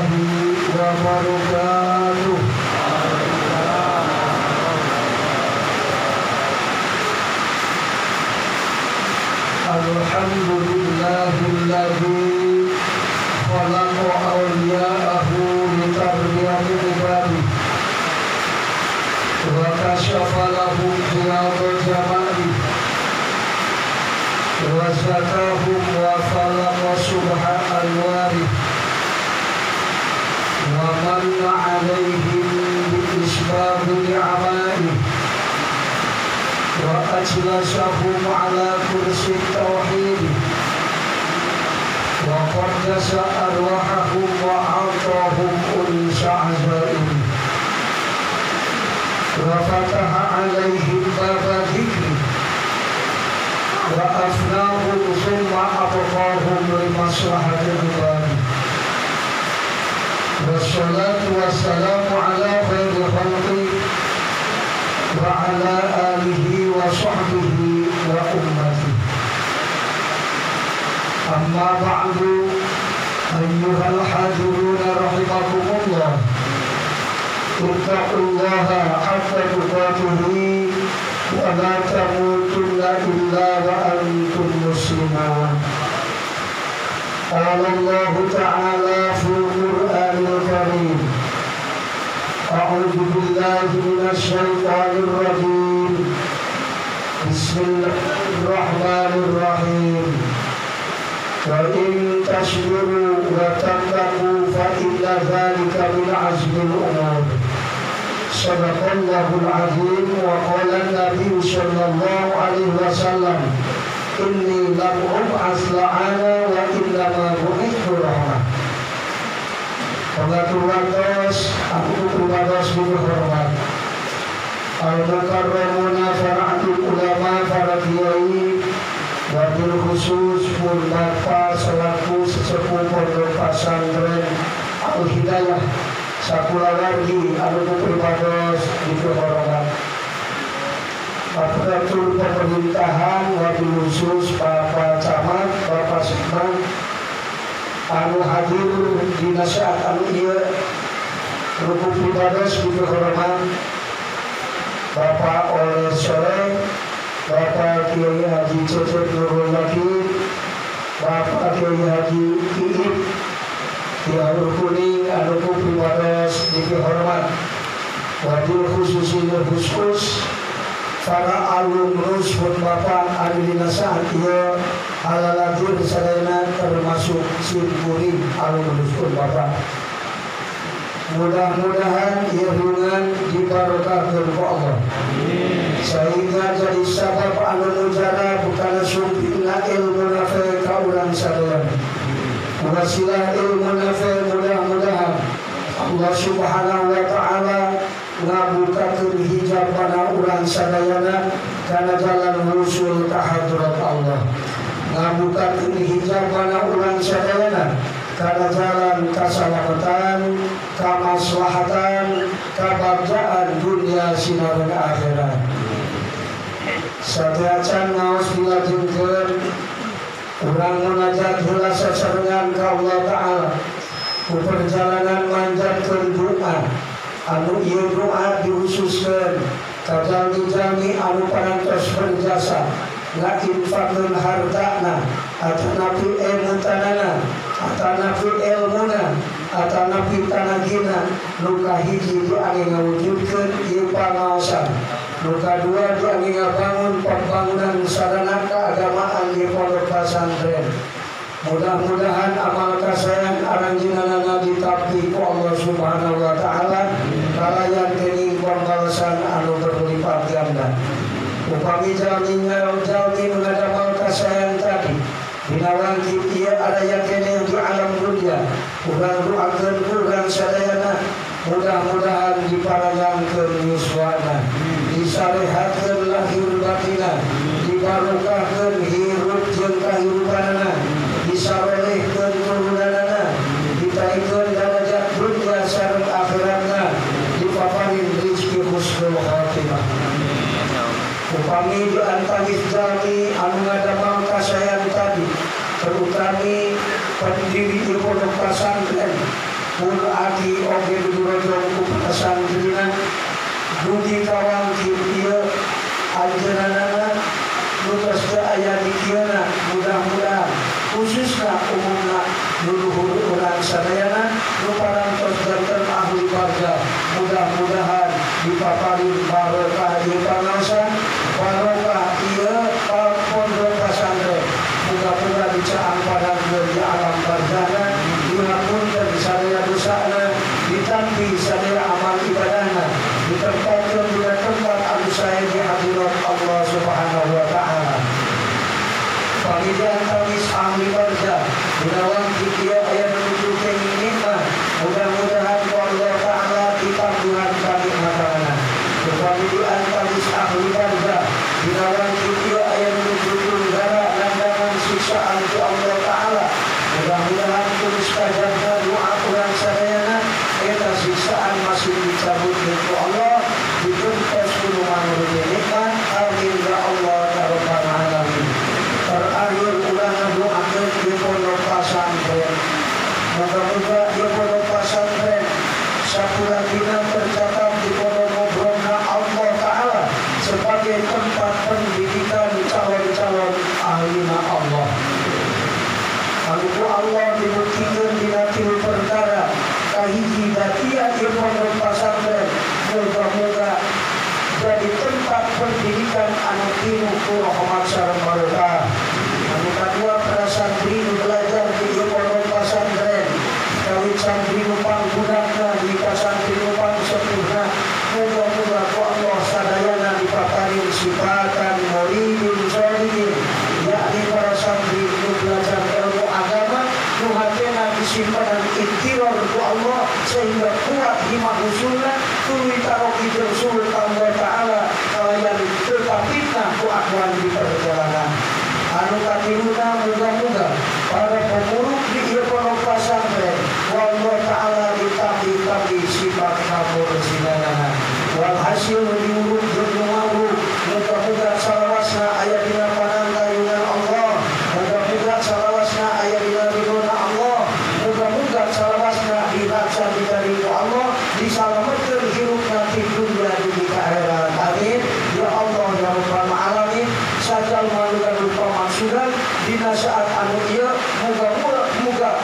warahmatullahi wabarakatuh. Alhamdulillahilladzi khalaqa awliya'ahu litarbiyati ibadihi wa kasyafa lahum khiyata jamalihi wa zakahum wa falaqa subha anwarihi wa manna alaihim bi isbabi ni'amaihi wa ajlasahum ala kursi tauhid wa qaddasa arwahahum wa a'tahum unsa azaim wa fataha alaihim baba dzikri wa afnahum thumma abqahum limaslahati ibadi. Wassalatu wassalamu ala khairi khalqi wa ala alihi wa sahbihi wa ummati. Amma ba'du, ayyuhal hadiruna rahimakumullah. Ittaqullaha haqqa tuqatihi wa la tamutunna illa wa antum muslimun. Qala Allahu ta'ala fil Qur'anil Karim, a'udzu billahi minasy syaithanir rajim. Bismillahirrahmanirrahim. Wa in tasbiru wa tattaqu fa inna dzalika min azmil umur. Shadaqallahul azim. Wa qala an-nabiy sallallahu alaihi wasallam, inni lam ub'ats la'ana wa innama bu'ithtu rahmah. Pengatur waktos, aku pribados hormat. Al-mukarramuna fara'atul ulama, para kiai, wabil khusus pun bapak selaku sesepuh pondok pesantren Al-Hidayah sakulawargi anu pribados dihormat. Aparatur pemerintahan wabil khusus Bapak Camat, Bapak Sukman anu hadir dina saat anu ieu ruku pribados dihormat. Bapak Oleh Soleh, Bapak Kiai Haji Cecep Nurul Yakin, Bapak Kiai Haji Iip Kiai Kuning anu pribados dihormat. Wabil khususil khusus para alumnus pun bapak anu dina saat ieu halaladir sadayana termasuk simkuring alumnus pun bapak. Mudah-mudahan ieu riungan dibarokahkeun ku Allah. Sehingga jadi sabab anu mujara bukan sumpina ilmu nafi ka urang sadayana. Wasilah ilmu nafi mudah-mudahan Allah Subhanahu wa ta'ala ngabukakeun hijab kana urang sadayana kana jalan wusul ka hadrat Allah. Ngabukakeun hijab kana urang sadayana kana jalan kasalamatan, kamaslahatan, kabagjaan dunia sinareng akhirat. Sateuacan ngaos dilajengkeun urang munajat heula sasarengan ka Allah Ta'ala. Ku perjalanan manjatkeun doa anu ieu doa dihususkeun ka jalmi-jalmi anu parantos berjasa ngainfakeun hartana atanapi emutanana atanapi ilmuna atanapi tanagina. Nu kahiji diangge ngawujudkeun ieu pangaosan, nu kadua diangge ngabangun pembangunan sarana keagamaan di pondok pesantren. Mudah-mudahan amal kasayan aranjeunana ditampi ku Allah Subhanahu wa ta'ala kalayan dening pembalasan anu berlipat ganda. Upami jalmi jalmi ngadamel kasayan tadi dina wangkit ieu aya keneh di alam dunia, urang doakeun urang sadayana mudah-mudahan diparayangkeun yuswana, disarehatkeun lahir batina, dibarokahkeun hirup jeung kahirupanana, disarolehkeun turunanana, ditaikeun darajat dunya sareng akhiratna, dipaparin rezeki husnul khatimah. Upami di antawis jalmi anu ngadamel kasayan tadi, terutami pendiri di pondok pesantren Pun aki oge dirojong ku pasantrina dugi kawangkir ieu anjeunna nu tos teu aya di kieuna mudah-mudahan khususna umumna luluhur urang sadayana nu parantos janten ahli warga mudah-mudahan dipaparin barokah ieu pangaosan barokah ieu pondok pesantren mudah-mudahan dicaang padangkeun di alam barzahna dihapunten sadaya dosana ditampi sadaya amal ibadahna ditempatkeun dina tempat anu sae di hadirat Allah Subhanahu wa taala. Pamidian tawis ahli barzah dina wangki ieu aya nuju kenging nikmat mudah-mudahan ku Allah taala ditambuhan kanikmatanana. Pamidian tawis ahli barzah dina wangki ieu aya nuju tunggara landangan siksaan ku Allah taala mudah-mudahan ku mustajabna doa urang sadayana eta siksaan masih dicabut ku Allah digentos ku nu manurut nikmat. Amin ya Allah ya rabbal alamin. Terakhir urang ngadoakeun di pondok pesantren moga-moga di pondok pesantren sakuladina tercatat di pondok ngobrolna Allah Ta'ala sebagai tempat pendidikan calon-calon ahlina Allah. Lalu ku Allah dibuktikan dina tilu perkara kahiji datia di pondok pesantren moga-moga jadi tempat pendidikan anu tilu ku rahmat sareng barokah. Anu kadua para santri nu belajar di pondok pesantren kawit santri nu panggudakna di santri nu pangsepuhna muga-muga ku Allah sadayana dipaparin sifatan muridin sholihin yakni para santri nu belajar ilmu agama nu hatena disimpanan intiror ku Allah sehingga kuat himah usulna tuluy taroki jeung sulh Allah Ta'ala kalayan teu kapitnah ku akuan di perjalanan. Anu katiluna muga-muga para pemuruk di ieu pondok pesantren wallahu ta'ala ditambi-tambi sifat kamursidanana walhasil diurut jeung nu ngawuruk muga-muga salawasna aya dina panantayungan Allah muga-muga salawasna aya dina ridhona Allah muga-muga salawasna dibaca dikari ku Allah disalametkeun hirupna ti dunya dugi ka akhirat. Amin ya Allah ya rabbal alamin. Sajal malukan rupa maksudan dina saat anu ieu muga-muga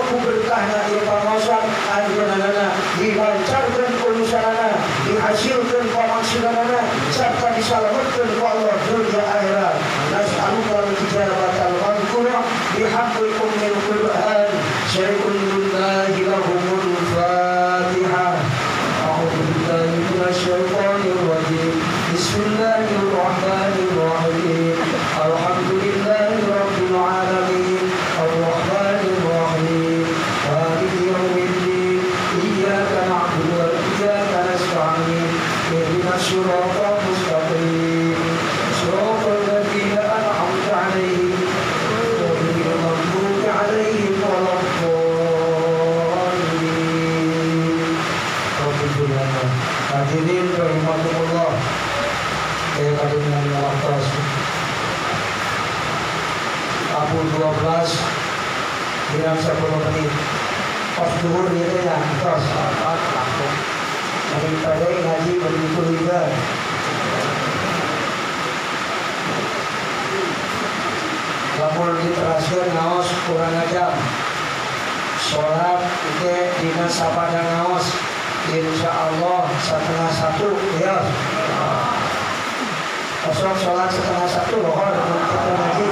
ku berkahna ieu pangaosan anjeunna dilancarkeun urusanana dihasilkeun pamaksudanana serta disalametkeun ku Allah dunya akhirat. Nas'aluka al-ijabatal mazkurah bihaqqi ummil Qur'an syai'un lillahi lahumul Fatihah. A'udzu billahi minasyaitonir rajim. Bismillahirrahmanirrahim. Alhamdulillahi rabbil alamin. Arrahmanir rahim. Maliki yaumiddin. Iyyaka na'budu wa iyyaka nasta'in. Ihdinas siratal mustaqim. Siratal ladzina an'amta 'alaihim ghairil maghdubi 'alaihim waladdallin. Hadirin rahimakumullah. Kadunan waktu Abu 12 kurang 10 menit. Pas duhur dia teh ya, tos. Daripada ngaji begitu liga. Lamun diteraskeun ngaos kurang ajar. Salat ke dina sapada ngaos insya Allah 12:30 ya. Osok sholat 12:30 lohor kita ngaji.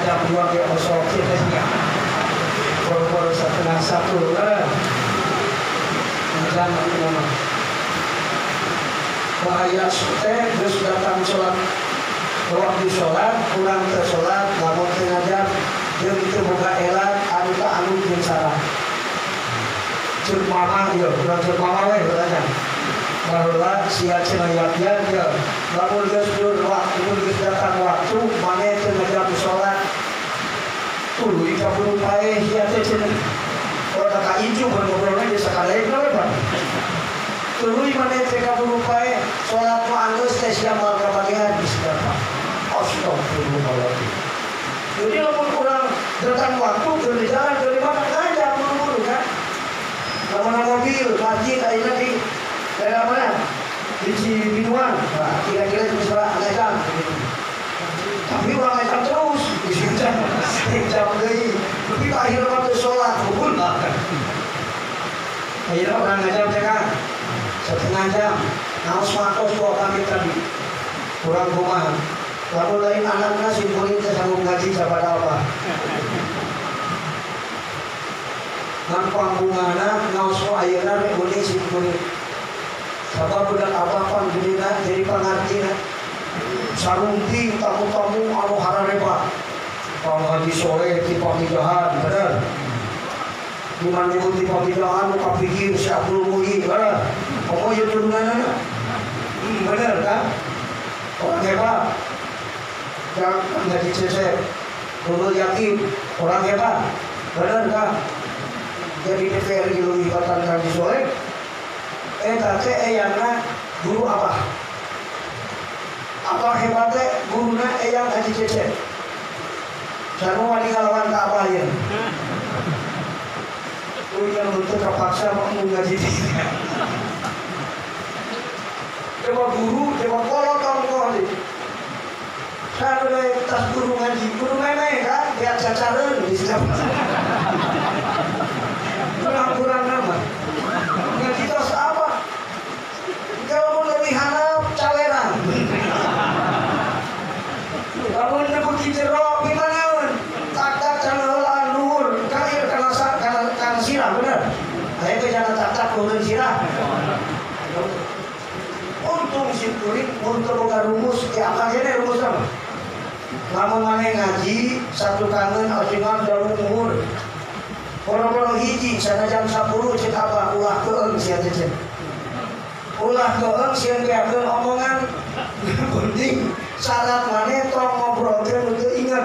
Jam 2 ke osok kita boro-boro 12:30 jam nama. Bahaya teh geus datang sholat waktu sholat kurang teu sholat lamun teu ngajak jeung teu boga elat anu ka anu jeung sarah. Ceuk mama ieu urang ceuk mama we urangnya. Baheula sia cenah yakian ieu lamun geus waktu geus datang waktu maneh teu ngajak sholat tuluy kaburu paeh sia teh cenah. Ora ka incu ngobrolna geus sakalaeun we Pak. Tuluy maneh teh kaburu paeh salat mah anggeus teh sia moal kabagian geus datang. Astagfirullahaladzim. Jadi lamun urang datang waktu keur di jalan keur di mana ngajak buru-buru kan. Cibinuan. Nah, kira-kira itu salah ngajam. Tapi orang ngajam terus, jam deui. Tapi akhirnya waktu sholat, hukum bahkan. Akhirnya orang ngajam teh kan, setengah jam. Naos matos kok kami tadi. Kurang kumaha. Lalu lain anaknya simpuling teh sanggup ngaji sapada apa. Ngan pangbungana ngaos kok ayeuna rek geuning simpuling. Sabab budak apa-apa gedena jadi pangartina. Sarungti tamu-tamu anu hararepa. Kang Haji Soleh ti Pamijahan, bener. Di mana ti Pamijahan nu kapikir si Abdul Muhyi, bener. Komo ieu turunanana? Bener kan? Orang hebat. Kang Haji Cecep, Nurul Yakin, orang hebat. Bener kan? Jadi DPR leuwih batan Kang Haji Soleh. Eta teh eyangna guru apa? Apa hebatnya guruna eyang Haji Cecep? Sarua wani ngalawan ka apa ieu? Udah untuk terpaksa mau ngaji. Coba guru, coba kolot ongkoh di. Sanu deui tas guru ngaji, guru memeh kan, biar cacareun di situ. Kurang-kurang nama. Ngaji tos apa? Kalau mau lebih hanap caleran. Lamun nepi jero gimana? Tak-tak kana luhur, kair kana kana sirah bener. Aya teh jangan tak-tak luhur sirah. Untung simkuring untuk boga rumus di akal kene rumus apa? Lamun maneh ngaji satu kangen asingan dalu luhur. Boro-boro hiji sanajan 10 cek apa ulah keeng sia teh. Ulah keeng sieun beakeun omongan penting syarat maneh tong ngobrolkeun teu inget.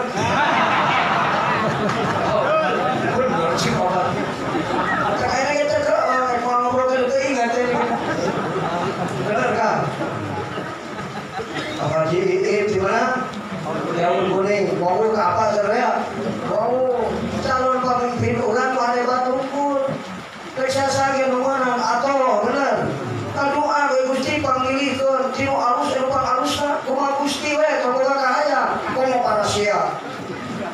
Bener cik obat. Kayaknya kita ke ngobrolkeun teu inget teh. Bener kan? Pak Haji Iip di mana? Daun kuning, mau ke apa sebenarnya? Mau calon pemimpin orang mana batu ukur. Periksa saya nuangan atau bener. Doa ke Gusti pangilihkeun tinu alus anu pangalusna kumaha Gusti we kaboga kahayang komo para sia.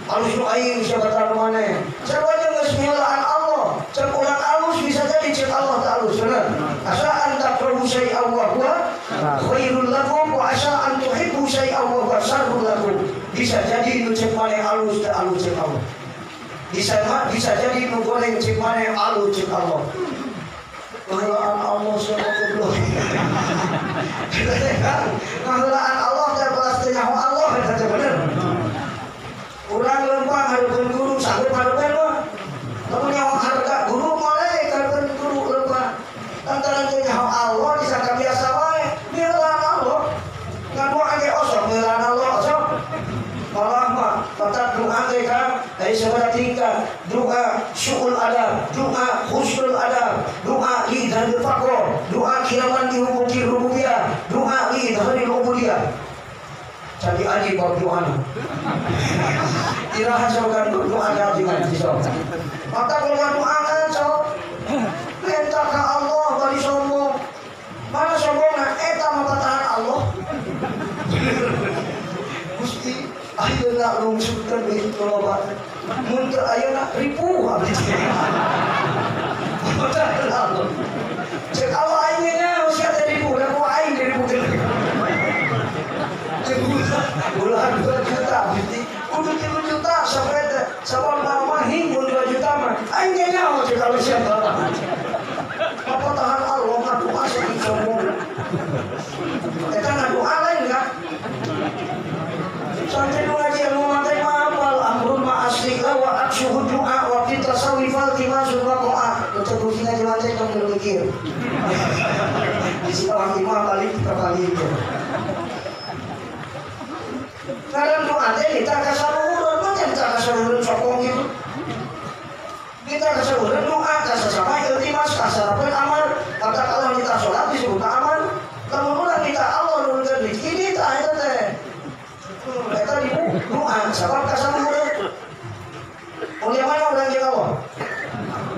Alus nu aing sabatra nu maneh. Sarua jeung geus miheulaan Allah, cek urang alus bisa jadi cek Allah teh alus bener. Asa an takrahu syai'an wa huwa khairul lakum wa asa an tuhibbu syai'an wa huwa syarrul lakum. Bisa jadi nu cek maneh alus teh alus cek Allah. Bisa jadi nu goreng cek maneh alus cek Allah. Ngaheulaan Allah sama goblok. Kita teh kan ngaheulaan Allah teh belas teh nyaho Allah eta teh bener. Urang lempang hareupeun guru sanggup hareupeun mah. Lamun nyaho harga guru moal hareupeun guru lempang. Lantaran teh nyaho Allah disangka biasa wae, ngaheulaan Allah. Ngadoa ge osok ngaheulaan Allah osok. Malah mah patak doa teh kan dari sabada tingkah doa syu'ul adab, doa husnul adab, doa li dzalil faqr, doa kiraman di huquqir rububiyah, doa li dzalil ubudiyah. Cari aji bab doana. Iraha sokan doa ngaji sok. Maka kalau doa kan sok minta ka Allah bari sombong. Mana sombongna eta mah patahan Allah. Gusti ayeuna lungsutkeun duit loba. Mun teu ayeuna ripuh abdi. Patahan Allah. Cek Allah aing nya usia teh ripuh, da ku aing diripuhkeun. Cek bulan 2 juta Gusti. Kudu 3 juta sampai teh sabab mah hingga 2 juta mah. Aing ge nyaho cek kalau siapa. Apa tahan Allah ngadoa saking sombong. Eta ngadoa lain kan? Santri nu ngaji anu mate mah apal amrun ma asliqa wa aksuhu du'a wa fi tasawwifal timasun wa qa'a. Teu kudu ngaji mate tong mikir. Di sekolah imah balik terbalik. Karena doa teh kita kasaluhureun mah teh kasaluhureun sokong gitu. Kita kasaluhureun doa kasasama iltimas kasarapeun amar. Kata kalau kita sholat disebut amar. Lamun urang kita Allah nuhunkeun diri kita eta teh. Eta di doa sabab kasaluhureun. Mulia mana urang jeung Allah?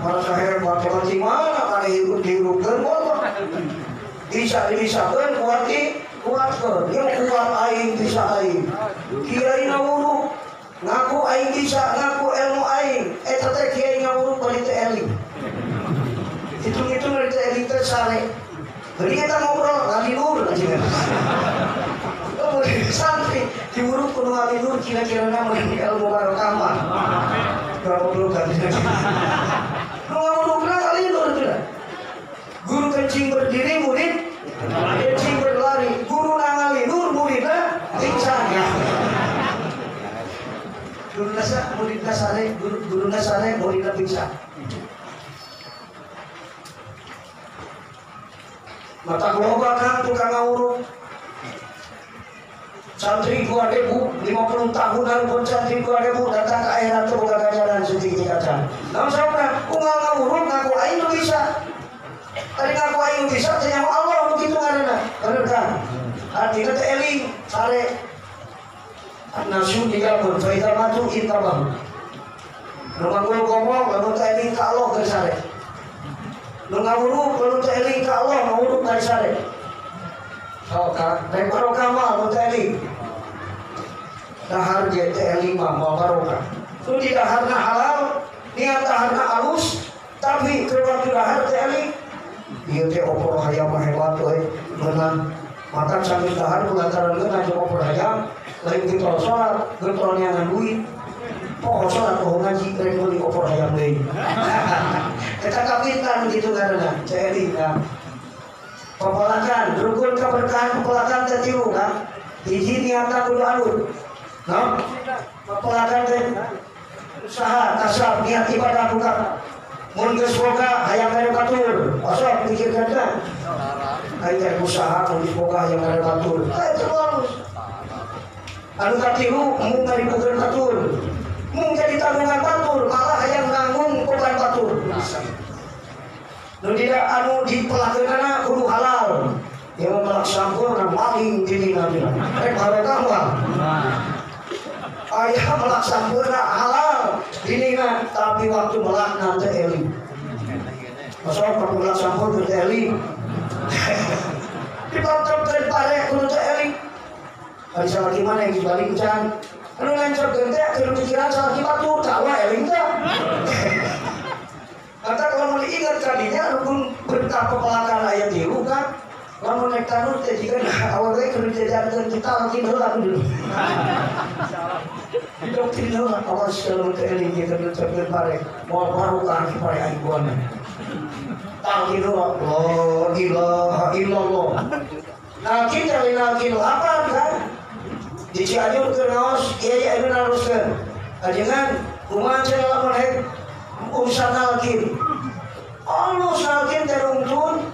Mana hebat hebat mana kana hirup dihirupkeun ku Allah. Bisa dibisakeun ku Dihebatkeun, ieu kuat aing bisa aing. Kiai ngawuruk ngaku aing bisa, ngaku ilmu aing. Eta teh kiai ngawuruk bari teu eling. Hitung-hitung bari teu eling teh sare. Bari eta ngobrol ngalinur aja. Santri diurut kudu ngalinur kira-kira mun ilmu barokah mah. Goblok kan. Nu ngawurukna ngalinur teh. Guru kencing berdiri murid kencing berlari. Guru ngalinur muridna pingsan. Guruna sare, guruna sare, muridna pingsan. Mata loba kan tukang ngawuruk. Santri 2050 tahunan pun santri 2000 datang ke akhirat teu boga ganjaran suci acan. Naon sababna? Unggal ngawuruk ngaku aing nu bisa. Tadi ngaku aing nu bisa teh nyaho Allah nu kitu ngaranna. Bener kan? Artina teh eling sare. Nasu digalkeun fa idza matu intabahu. Nu nganggo ngomong lamun teh eling ka Allah keur sare. Nu ngawuruk lamun teh eling ka Allah ngawuruk bari sare. Oh ka, rek barokah mah mun teh eling. Dahar ge teh eling mah moal barokah. Nu di daharna halal, niat daharna alus, tapi keur waktu dahar teh eling. Ieu teh opor hayam mah hebat euy, meunang. Maka sambil dahar kulantaran geuna jeung opor hayam, lain getol salat, getol neangan duit. Poho salat poho ngaji rek meuli opor hayam deui. Eta kapitan kitu ngaranna, teh eling ka. Pepelakan, rukun keberkahan pepelakan teh tilu kan. Hiji niatna kudu alus. No? Pepelakan teh usaha, kasab, niat ibadah buka. Mun geus boga hayang mere batur. Osok pikirkeun teh. Aing teh usaha mun geus boga hayang mere batur. Teh teu alus. Anu katilu mung ngaribukeun batur. Mung jadi tanggungan batur, malah hayang nanggung beban batur. Nu tidak anu dipelakeunana kudu halal. Ieu mah melak sampurna maling dirina dina. Rek barokah mah. Aya melak sampurna halal dirina tapi waktu melakna teh eling. Masa waktu melak sampurna teh eling. Dipantrepkeun pare kudu teh eling. Ari salaki mana yang dibalik can. Anu lancarkeun teh keur pikiran salaki batur tawa eling teh. Kata kalau mau diingat tadinya rukun berkah pepelakan ayat tilu kan, lamun naik tanur teh jika awal we kudu diajarkeun kita lagi heula dulu. Didoktrin heula awas kalau teh eling ge kudu teh pare, moal barokah ki pare aing buana. Tangki heula la ilaha illallah. Nah kita linalkin lapan kan. Di Cianjur keur ngaos kiai anu naroskeun. Ajengan kumaha cenah lamun hek urusan nalkin. Allah nalkin terungtun.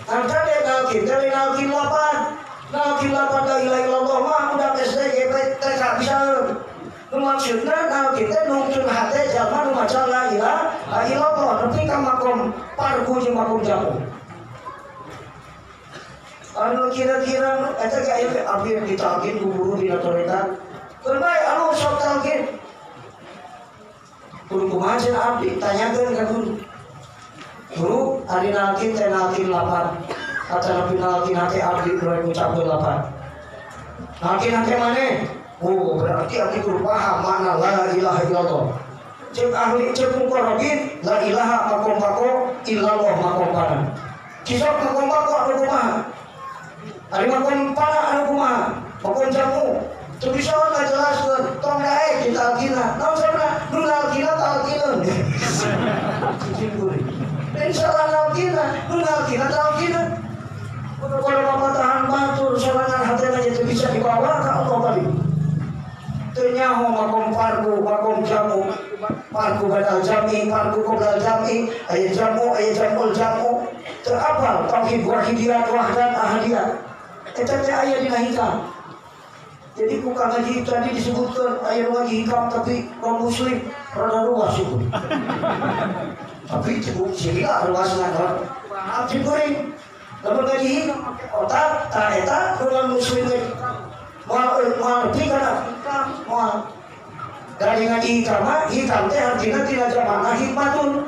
Antara dia nalkin, dari nalkin lapan. Nalkin lapan la ilaha illallah mah udah SD GP TK bisa. Nu maksudna nalkin teh nungtun hate jalma nu maca la ilaha illallah nepi ka makom parku jeung makom jamu. Anu kira-kira eta ge aya abdi ditalkin ku guru dina tarekat. Keun bae anu sok talkin. Guru kumaha cenah abdi tanyakeun ka guru. Guru ari nalkin teh nalkin lapan. Atanapi nalkin hate abdi rek ngucapkeun lapan. Nalkin hate maneh? Oh berarti abdi kudu paham makna la ilaha illallah. Ceuk ahli ceuk muqarrabin la ilaha makom bako illallah makom pana. Kisah makom bako anu kumaha? Ari makom pana anu kumaha? Makom jamu. Teu bisa ngajelaskeun tong daek ditalkina. Naon sababna? Nu nalkina talkineun. Cicing kuring. Dan salah nalkina, nu nalkina talkineun. Kalau bapak tahan batur sorangan hatena jadi bisa dibawa ka Allah balik. Teu nyaho makom parku, makom jamu. Parku badal jami, parku qoblal jami, aya jamu, aya jamul jamu. Teu apal tauhid wahidiyat wahdat ahadiyat. Eta teh aya dina hikam. Jadi ku kang ngaji tadi disebutkan aya ngaji hikam tapi non muslim rada ruas itu. Tapi cukup sila ruasna kan. Abdi kuring lamun ngaji hikam make otak tah eta non muslim teh moal moal ti kana hikam moal. Dari ngaji hikam mah hikam teh artina tina jamana hikmatun.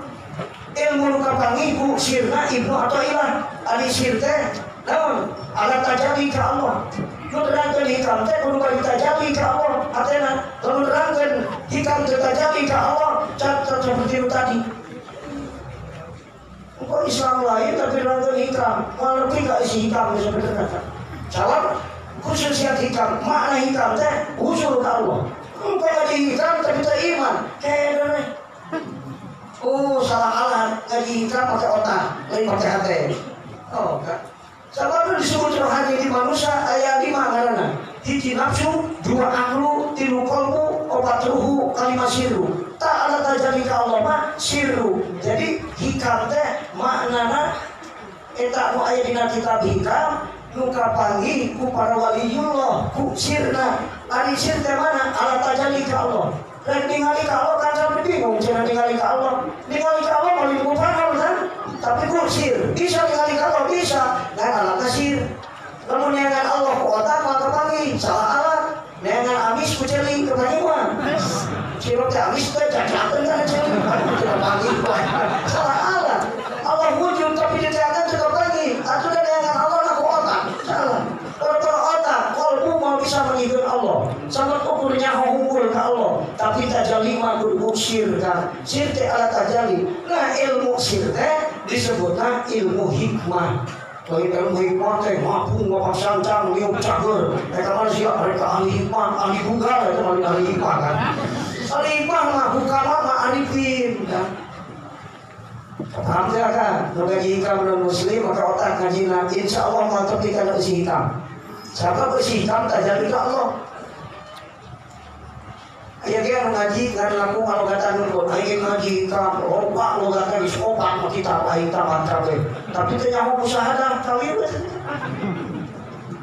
Ilmu nu kapanggih ku sirna Ibnu Athaillah. Ari sir teh Naon alat tajalli ka Allah. Nu nerangkeun hikam teh kudu bari tajalli ka Allah hatena. Lamun nerangkeun hikam teh tajalli ka Allah cat seperti itu tadi. Kok Islam lain tapi nerangkeun hikam, moal ngerti ka isi hikam sebenarnya. Salah khususnya hikam, makna hikam teh usul ka Allah. Engkau ngaji hikam tapi teu iman, keder. Oh, salah alat ngaji hikam pakai otak, lain pakai hati. Oh, kan. Sabab disebut rohani di manusia aya 5 ngaranna. Hiji nafsu, 2 aklu, 3 qalbu, 4 ruhu, 5 sirru. Tak ada terjadi ka Allah mah sirru. Jadi hikam teh maknana eta nu aya dina kitab hikam nu kapanggih ku para waliyullah ku sirna. Ari sir teh mana? Alat tajalli ka Allah. Rek ningali ka Allah kan sampe bingung cenah ningali ka Allah. Ningali ka Allah moal dipupaham kan? Tapi ku sir, bisa ningali ka Allah bisa, ngan alatna sir. Lamun neangan Allah ku otak mah kapanggih, salah alat. Neangan amis ku ceuli kapanggih mah. Cirok teh amis teh cacakeun kana ceuli, teu kapanggih. Salah alat. Allah wujud tapi diteangan teu kapanggih. Atuh da neangan Allah na ku otak. Salah. Perkara otak, kalbu mau bisa mengikut Allah. Sama ukurnya unggul ke Allah, tapi tajalli mah kudu sir kan. Sir teh alat tajalli. Nah, ilmu sir teh disebutna ilmu hikmah. Lain ilmu hikmah teh ngapung ngapak sancang liuk cager. Eta mah sia mereka ahli hikmah, ahli bugal eta mah ahli hikmah kan. Ahli hikmah mah hukama mah arifin kan. Paham tidak kan? Nu ngaji hikam non muslim maka otak ngajina insyaallah moal tepi kana isi hikam. Sabab isi hikam tajalli ka Allah. Aya ge anu ngaji ngan laku ngalogatan nurun, aya ge ngaji hikam loba logatna geus opat mah kitab aing tamat kabeh. Tapi teu nyaho musyahadah kawin.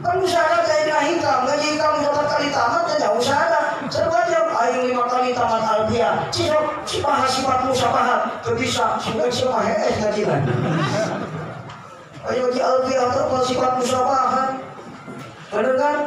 Kan musyahadah teh hikam, ngaji hikam 4 kali tamat teh nyaho musyahadah. Sarua jeung aing 5 kali tamat alfiah. Cisok sifat sifat musabahat teu bisa, sugan sia mah hees ngajina. Ayo ngaji alfiah teh sifat musabahat. Bener kan?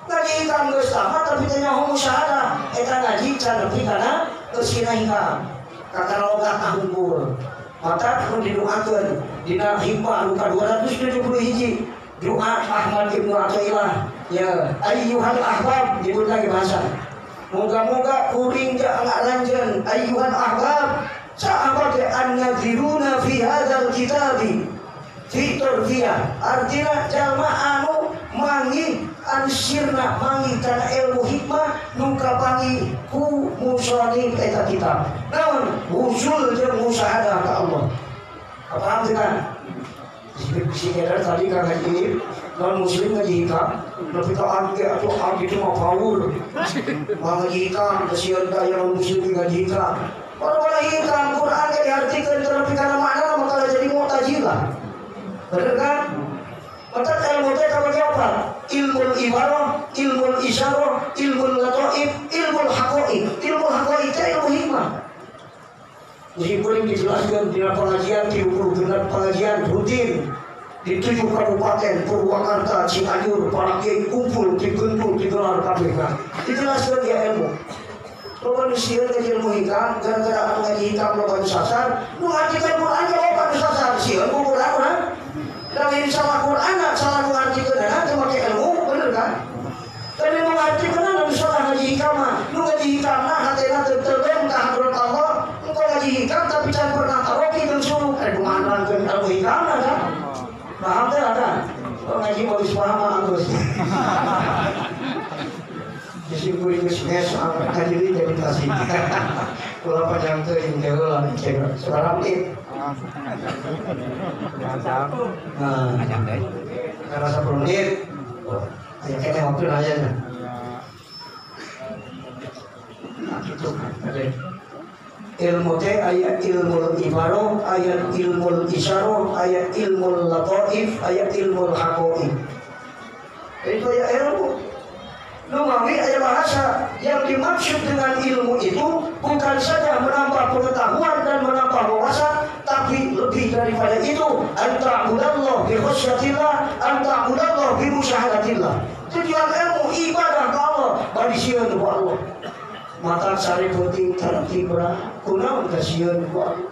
Ngaji hikam geus tamat tapi teh nyaho musyahadah. Eta ngaji can nepi kana eusina hikam. Kakara logat unggul. Mata kudu didoakeun dina hikmah anu ka 271 doa Ahmad Ibnu Athaillah ya ayyuhal ahbab disebut lagi bahasa. Moga-moga kuring ngalanjeun ayyuhal ahbab sahabat an-nadhiruna fi hadzal kitabi fi tarbiyah artinya jalma anu mangi anu sirna mangi kana ilmu hikmah nu kapangi ku musonif eta kitab. Naon usul jeung musyahadah ka Allah. Paham teu kan? Si Eder tadi kan ngaji non muslim ngaji hikam nepi ka angge atuh angge itu mah paur mah ngaji hikam kasihan ka aya non muslim ngaji hikam. Kalau hikam Quran ge diartikeun teu nepi kana makna maka jadi mu'tazilah. Bener kan? Maka ilmu teh kabagi opat. Ilmu ibarah, ilmu isyarah, ilmu lataif, ilmu haqaiq. Ilmu haqaiq teh ilmu hikmah. Meskipun dijelaskan di pengajian, 36 pengajian rutin di 7 kabupaten, Purwakarta, Cianjur, para kiai kumpul, digentul, digelar KPK. Dijelaskan dia ilmu. Loba nu sieun ngaji ilmu hikam, gara-gara anu ngaji hikam loba nu sasar, nu ngartikeun Quran ge loba nu sasar, sieun ku Quran urang. Da lain salah Quran, salah nu ngartikeunana teu make ilmu, bener kan? Tapi nu ngartikeunana nu salah ngaji hikam mah, nu ngaji hikam mah hatena teu teuleum ka hadrat Allah. Engkau ngaji hikam tapi can pernah taroki jeung suluk, kumaha nerangkeun ilmu hikam kan? Paham teh ada? Oh, ngaji mau geus paham mah geus. Disimpulin geus mes ngaji deui jadi kasih. Kula panjang teuing teh heula sabaraha menit? Nah, karena 10 menit. Aya keneh waktu nanya nya. Nah, gitu. Ilmu teh aya ilmu ibarah, aya ilmu isyarah, aya ilmu lataif, aya ilmu haqaiq. Itu aya ilmu. Nu mami aya bahasa. Yang dimaksud dengan ilmu itu bukan saja menambah pengetahuan dan menambah wawasan, tapi lebih daripada itu, anta'budallah bi khasyatillah, anta'budallah bi musyahadatillah. Tujuan ilmu ibadah ka Allah, bari sieun ku Allah. Mata sari penting tarati berah kunaon kasieun ku Allah.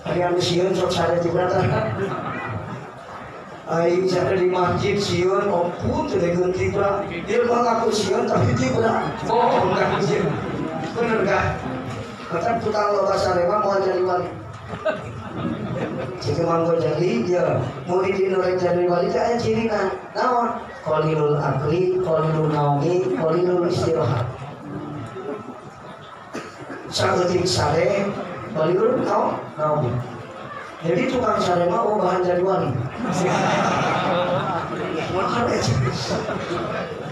Ari anu sieun sok sare tibra tah. Aing sare di masjid sieun ampun teu dekeun tibra. Dia mah ngaku sieun tapi tibra. Bohong kan sieun. Bener kan? Kata tukang loba sare mah moal jadi wali. Jika Imam Ghazali ya murid nu rek jadi wali teh aya cirina. Naon? Qalilul akli, qalilul naumi, qalilul istirahat. Saeutik sare, qalilul naumi. Jadi tukang sare mah oh bahan jadi wali.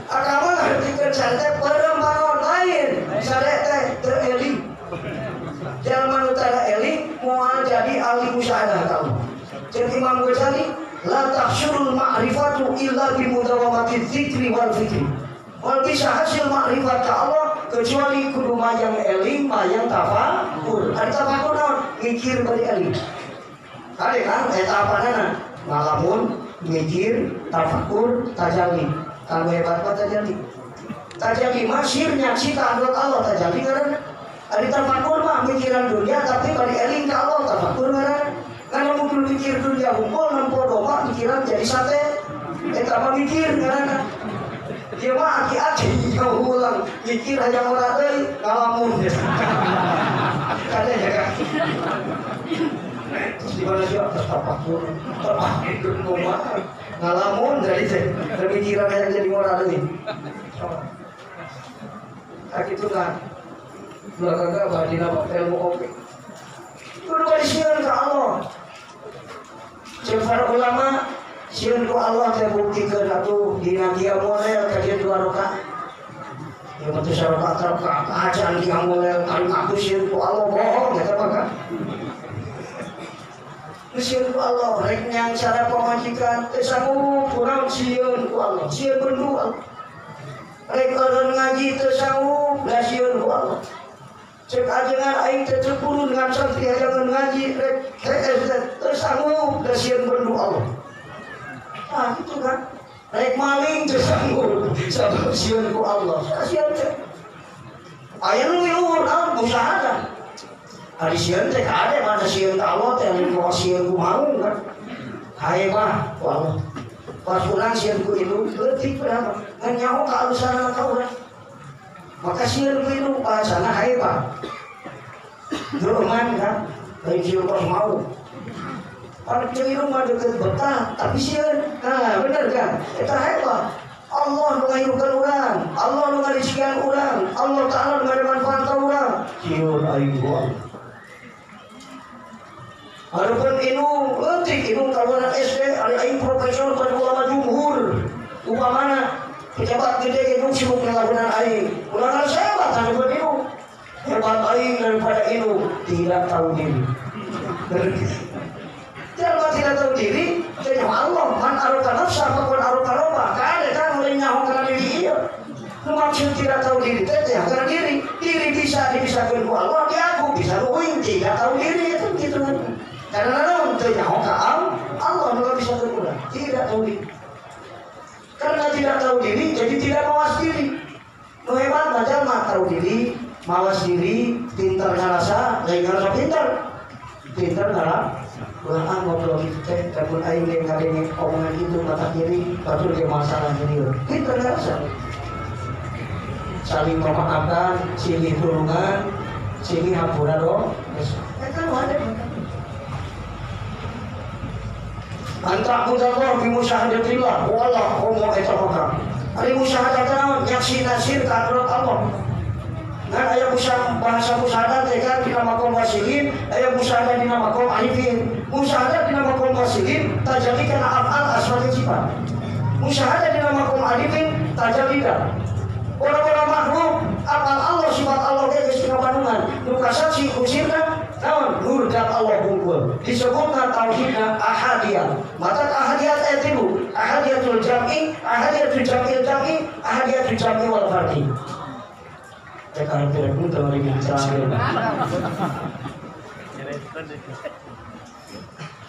Agama ngartikeun sare teh peureum baron lain, sare teh teu eling. Jalma nu tara eling moal jadi ahli musyahadah tahu. Ceuk Imam Ghazali, la tahsulul ma'rifatu illa bi mudawamati dzikri wal fikri. Moal bisa hasil makrifat ka Allah kecuali kudu mayang eling, mayang tafakur. Ari tafakur naon? Mikir bari eling. Kade kan eta apanana? Ngalamun, mikir, tafakur, tajalli. Kalau hebat mah tajalli. Tajalli mah sir nyaksi ka hadrat Allah, tajalli ngaranna. Ari tafakur mah mikiran dunia tapi bari eling ka Allah, tafakur ngaranna. Kan lamun mikir dunia hukum nempo domba pikiran jadi sate. Eta mah mikir ngaranna. Dia mah aki-aki jauh ulang mikir hayang ora deui ngalamun. Kade ya kan. Terus di mana sih atas tafakur, tafakur kumaha ngalamun dari teh pemikiran hayang jadi ora deui. Nah kitu kan. Belakangnya badina ilmu oke. Kudu bari sieun ka Allah. Ceuk para ulama sieun ku Allah teh buktikeun atuh dina qiyamul lail ka dieu 2 rakaat. Ya mah teu sarakaat acan qiyamul lail ari aku sieun ku Allah bohong eta mah kan. Sieun ku Allah rek nyangsara pamajikan teu sanggup urang sieun ku Allah, sieun bendu Allah. Rek eureun ngaji teu sanggup da sieun ku Allah. Cek ajengan aing teh teu purun ngan santri hayangeun ngaji rek teu sanggup da sieun bendu Allah. Ah gitu kan. Rek maling teu sanggup sabab sieun ku Allah. Sieun teh. Aya nu luhur naon usaha. Ari sieun teh kade mana sieun ka Allah teh lain moal sieun ku maung kan. Hae mah ku Allah. Pas urang sieun ku indung leutik berapa ngan nyaho ka alusanna ka urang. Maka sieun ku indung bahasana hae mah. Geroman kan lain sieun kos mau. Pan ceu indung mah deukeut betah tapi sieun. Nah bener kan? Eta hae mah. Allah nu ngahirupkeun urang, Allah nu ngariskian urang, Allah Ta'ala nu ngari manfaat ka urang. Sieun aing ku Allah. Hareupeun indung leutik indung kaluaran SD ari aing profesor pada ulama jumhur. Upamana pejabat gede indung sibuk ngalakuan aing. Ulah hebat hareupeun indung. Hebat aing daripada indung tidak tahu diri. Jalma tidak tahu diri, teh Allah man aruka nafsa faqad aruka roba. Kade kan mulai nyaho kana diri ieu. Nu maksud tidak tahu diri teh teh kana diri. Diri bisa dipisahkeun ku Allah, dia aku bisa euing tidak tahu diri itu gitu kan. Karena naon teu nyaho ka Allah nu bisa urang, tidak tahu diri. Karena tidak tahu diri jadi tidak mawas diri. Nu hebat mah jalma tahu diri, mawas diri, pintar ngarasa, lain ngarasa pintar. Pintar ngarasa. Ulah ngobrol gitu teh, lamun aing ge ngadenge omongan itu mata kiri, batur ge masalah jadi. Pintar ngarasa. Saling memaafkan, silih tulungan, silih hampura do. Eta nu ada. Antara budallah bi musyahadatillah wallah homo eta maka. Ari musyahadah naon? Nyaksi nasir ka hadrat Allah. Ngan aya bahasa musyahadah teh kan dina maqam wasilin, aya musyahadah dina maqam arifin. Musyahadah dina maqam wasilin tajalli kana afal asma sifat. Musyahadah dina maqam arifin tajalli da. Orang-orang makhluk apal Allah sifat Allah ge geus kabandungan. Nu kasaksi usirna naon nur dan Allah hungkul. Disebutna tauhidna ahadiyah. Mata ahadiyah teh tilu, ahadiyatul jam'i, ahadiyatul jam'il jam'i, ahadiyatul jam'i wal fardi. Cek arep tidak pun teu ring terakhir.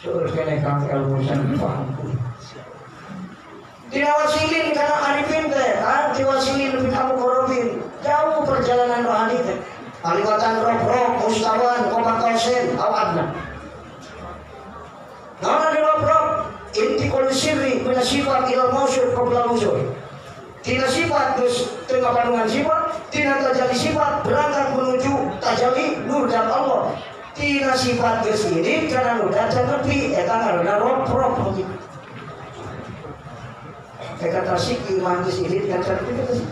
Seueur keneh kang ilmu san paham. Diwasilin karena arifin teh kan diwasilin lebih kamu korobin jauh perjalanan rohani teh aliwatan roh-roh mustawan koma kausen aw adna Naon diroprok? Intiqal sirri min sifat ila mausul qabla nuzul. Tina sifat geus teu ngabandungan sifat, tina tajalli sifat berangkat menuju tajalli nur dan Allah. Tina sifat geus ini kana nu dan nepi eta ngaranna roprok begitu. Eta tasik iman geus ini kan nepi eta sih.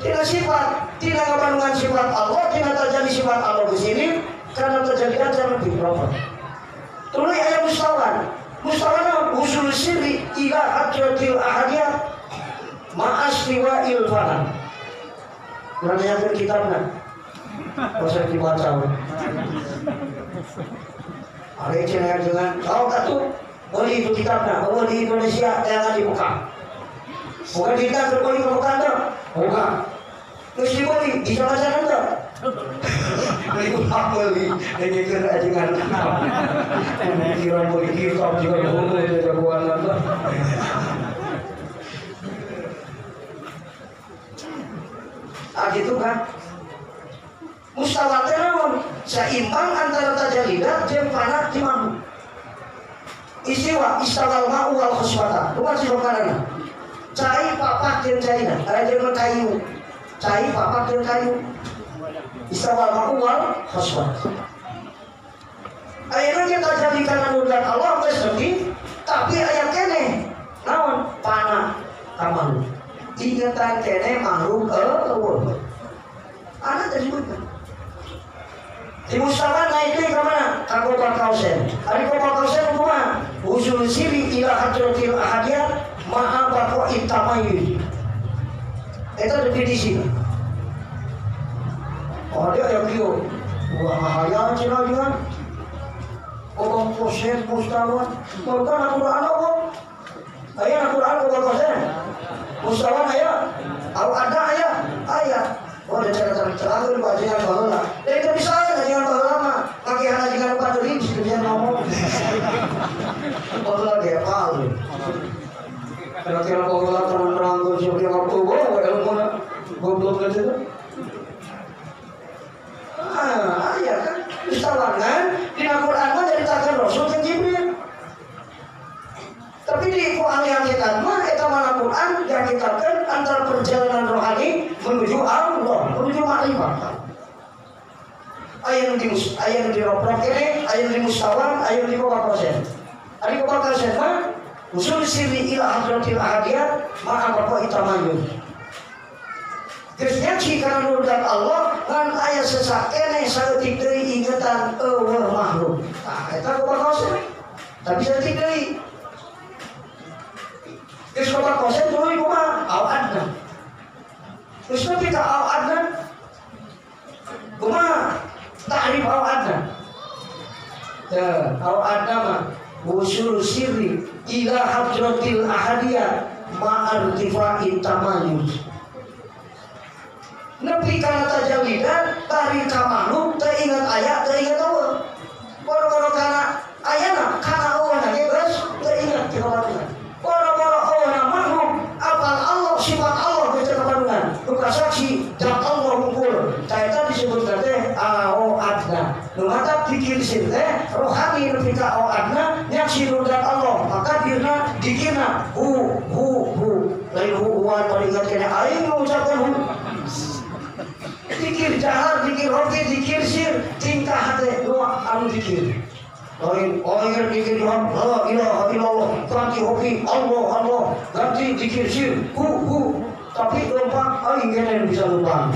Tina sifat, tina ngabandungan sifat Allah, tina tajalli sifat Allah geus ini kana tajalli dan nepi roprok. Tuluy aya mustawan. Mustawana usul sirri ila hadratil ahadiyah ma'asliwa ilfana. Kurang yakin kitabna. Pasal dibaca. Ada cenah dengan tahu tak tuh beli itu kitabna, oh di Indonesia jangan dibuka. Bukan kita berbeli bukan tuh. Bukan. Terus dibeli di sana-sana tuh. Beli beli, ini kira ajengan. Kira beli kitab juga boleh jagoan lah. Ah gitu kan? Mustawa teh naon? Seimbang antara tajallidat jeung fana di makhluk. Istiwa istawal ma'u wal khuswata. Bukan sih karena. Cai papak jeung caina, aya jeung kayu. Cai papak jeung kayu. Istawal ma'u wal khuswata. Ayeuna kita tajalli kana nur dan Allah geus nepi, tapi aya keneh naon? Fana ka makhluk. Ingetan keneh makhluk eueuh. Ana disebutkan. Di mustawa naik deui ka mana? Ka Kota Kausen. Ari Kota Kausen kumaha? Usul siri ila hadratil ahadiyah ma'a baqa'it tamayyuz. Eta definisi. Oh dia aya kieu. Wah hayang cenah jeung Kota Kausen mustawa. Bukan Al-Qur'an apa? Aya Al-Qur'an Kota Kausen. Mustawa aya? Au ada aya? Aya. Oh, ada cara-cara terakhir bacaan baheula. Da itu bisa ajengan baheula mah. Kakihan ajengan paderi bisa ngomong. Baheula ge apal. Kira-kira baheula terang-terang geus jeung ngapeuh ilmuna goblok gitu. Ah, aya kan mustawangan dina Quran mah nyaritakeun Rasul jeung Jibril. Tapi di ahli hakikat mah eta mana Quran dihakitatkeun antara perjalanan rohani menuju Allah, menuju makrifat. Aya nu di aya nu di roprok kene, aya nu di mustawan, aya nu di kokakosen. Ari kokakosen mah usul sirri ila hadratil ahadiyah ma'a baqa'i tamayyuz. Geus nyaci kana nur dan Allah ngan aya sesak keneh saeutik deui ingetan eueuh makhluk. Tah eta kokakosen. Tapi saeutik deui Terus kota kosen tuluy kumaha? Au adna. Terus nepi ka au adna. Kumaha? Ta'rif au adna. Tah, au adna mah usul sirri ila hadratil ahadiyah ma'artifa'i tamayyuz. Nepi kana tajallidat tari ka makhluk teu inget aya teu inget eueuh. Boro-boro kana ayana kana eueuhna ge geus teu inget ti kabarunan. Boro-boro eueuhna makhluk apal Allah sifat Allah geus teu kapadungan. Nu kasaksi dan Allah hungkul. Tah eta disebutna teh au adna. Nu matak dikir sir teh rohani nepi ka au adna nyaksi nur dan Allah. Maka dirna dikirna hu hu hu. Lain hu huan palingat keneh aing ngucapkeun hu. Dikir jahar, dikir hoki, dikir sir, tingkah hate nu anu dikir. Lain air dikir la ilaha illallah, ganti hoki Allah Allah, ganti dikir sir, hu hu. Tapi lompat aing kene bisa lompat.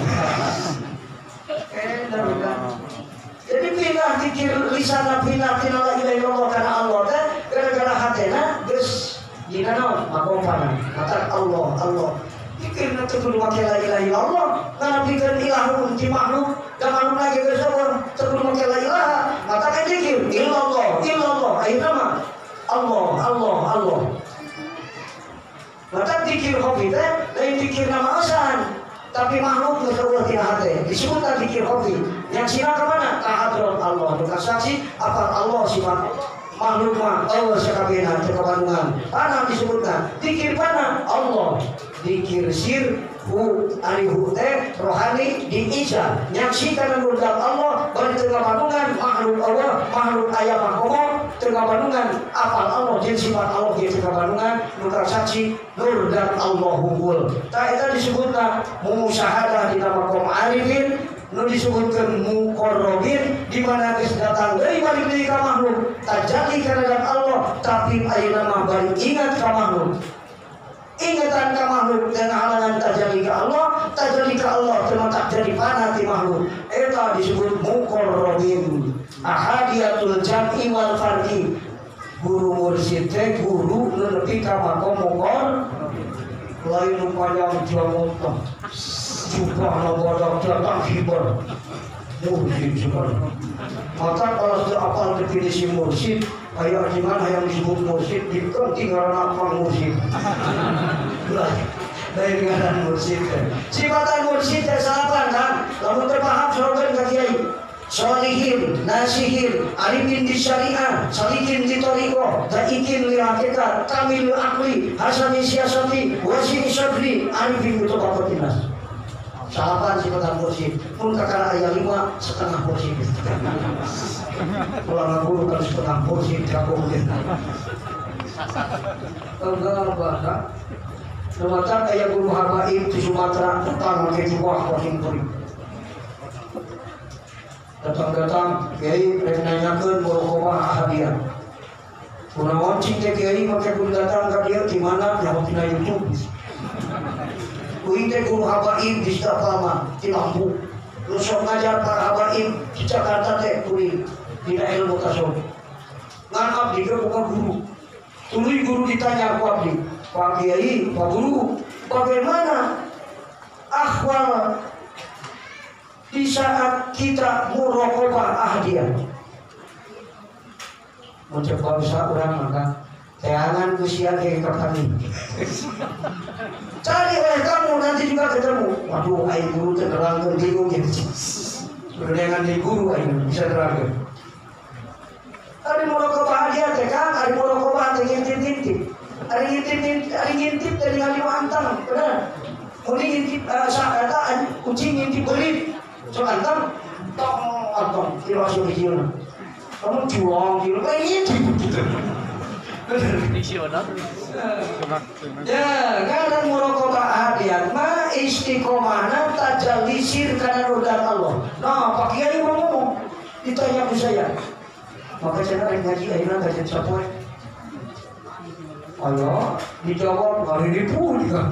Jadi pindah dikir lisan pindah tina la ilaha illallah kana Allah teh gara-gara hatena geus dina naon makompana. Mata Allah Allah. Dikirna teu kudu make la ilaha illallah, nganapikeun ilahun ti makhluk da makhluk lagi geus eueuh teu kudu make la ilaha, mata kan dikir illallah illallah ayeuna mah Allah Allah Allah. Mata dikir hobi teh lain dikir nama osan, tapi makhluk geus eueuh tina hate. Disebutna dikir hobi. Nyaksina ka mana? Ka hadrat Allah. Nu kasaksi apal Allah sifat makhluk mah eueuh sakabehna teu kabandungan. Panah disebutna dikir panah Allah. Dikir sir Hu ari hu teh rohani diija nyaksikan nur zat Allah bari teu ngabandungan makhluk Allah makhluk aya mah teu ngabandungan apal Allah jeung sifat Allah ge teu ngabandungan nu saksi nur zat Allah unggul. Tah eta disebutna musyahadah dina maqam arifin nu disebutkeun muqarrabin di mana geus datang deui balik deui ka makhluk tajalli kana zat Allah tapi ayeuna mah bari ingat ka makhluk. Ingatan ka makhluk dan halangan tajalli ka Allah, tajalli ka Allah teu tak jadi panah ti makhluk. Eta disebut muqarrabin. Ahadiyatul jam'i wal farqi. Guru mursyid teh guru nu nepi ka maqam muqarrabin. Lain nu panjang jawab tah. Jubahna bodoh datang hibar. Mursyid sekarang. Maka kalau sudah apal definisi mursyid, kayak gimana yang disebut mursyid, diganti ngaran apa mursyid. Lain ngaran mursyid. Sifatan mursyid teh salapan kan? Lamun teu paham sorogan ka kiai. Solihin, nasihin, arifin di syariah, salikin di thariqah, daikin li hakikat, kamil akli, hasani siasati, wasini sabri, arifin bi tabaqatinas. Salapan sifatan mursyid, pun kakara ayat 5,5 mursyid. Kalau guru kan setengah mursyid kamu enggak bahkan. Semacam kayak guru habaib di Sumatera datang ke jubah pasing kuring. Datang-datang kiai rek nanyakeun muraqabah ahadiyah. Kunaon cing teh kiai make kudu datang ka dieu di mana nyaho tina YouTube. Kuing teh guru habaib di Sitapalma di Lampung. Lu sok ngajar para habaib di Jakarta teh kuring dina ilmu tasawuf. Ngan abdi ge bukan guru. Tuluy guru ditanya ku abdi, Pak Kiai, Pak Guru, bagaimana ahwal di saat kita muraqabah ahadiyah? Mun cek bangsa urang maka teangan ku sia ge kami. Cari oleh kamu nanti juga ketemu. Waduh, aing guru teh nerangkeun bingung ya. Dengan di guru aing bisa nerangkeun. Ari muraqabah ahadiyah teh kan, ari muraqabah teh ngintip-ngintip. Ari ngintip, ari ngintip teh ningali antang, bener. Kuning ngintip eta kucing ngintip belit. Sok antang, tong antang kira hijau. Kamu cuang gitu, kayak ngintip gitu. Ya, ngaran muraqabah ahadiyah mah istiqomahna tajalli sir kana nur Allah. Nah, Pak Kiai ngomong ditanya ku saya. Maka saya rek ngaji ayeuna kajian sapoe. Ayo, dijawab hari ribu dia.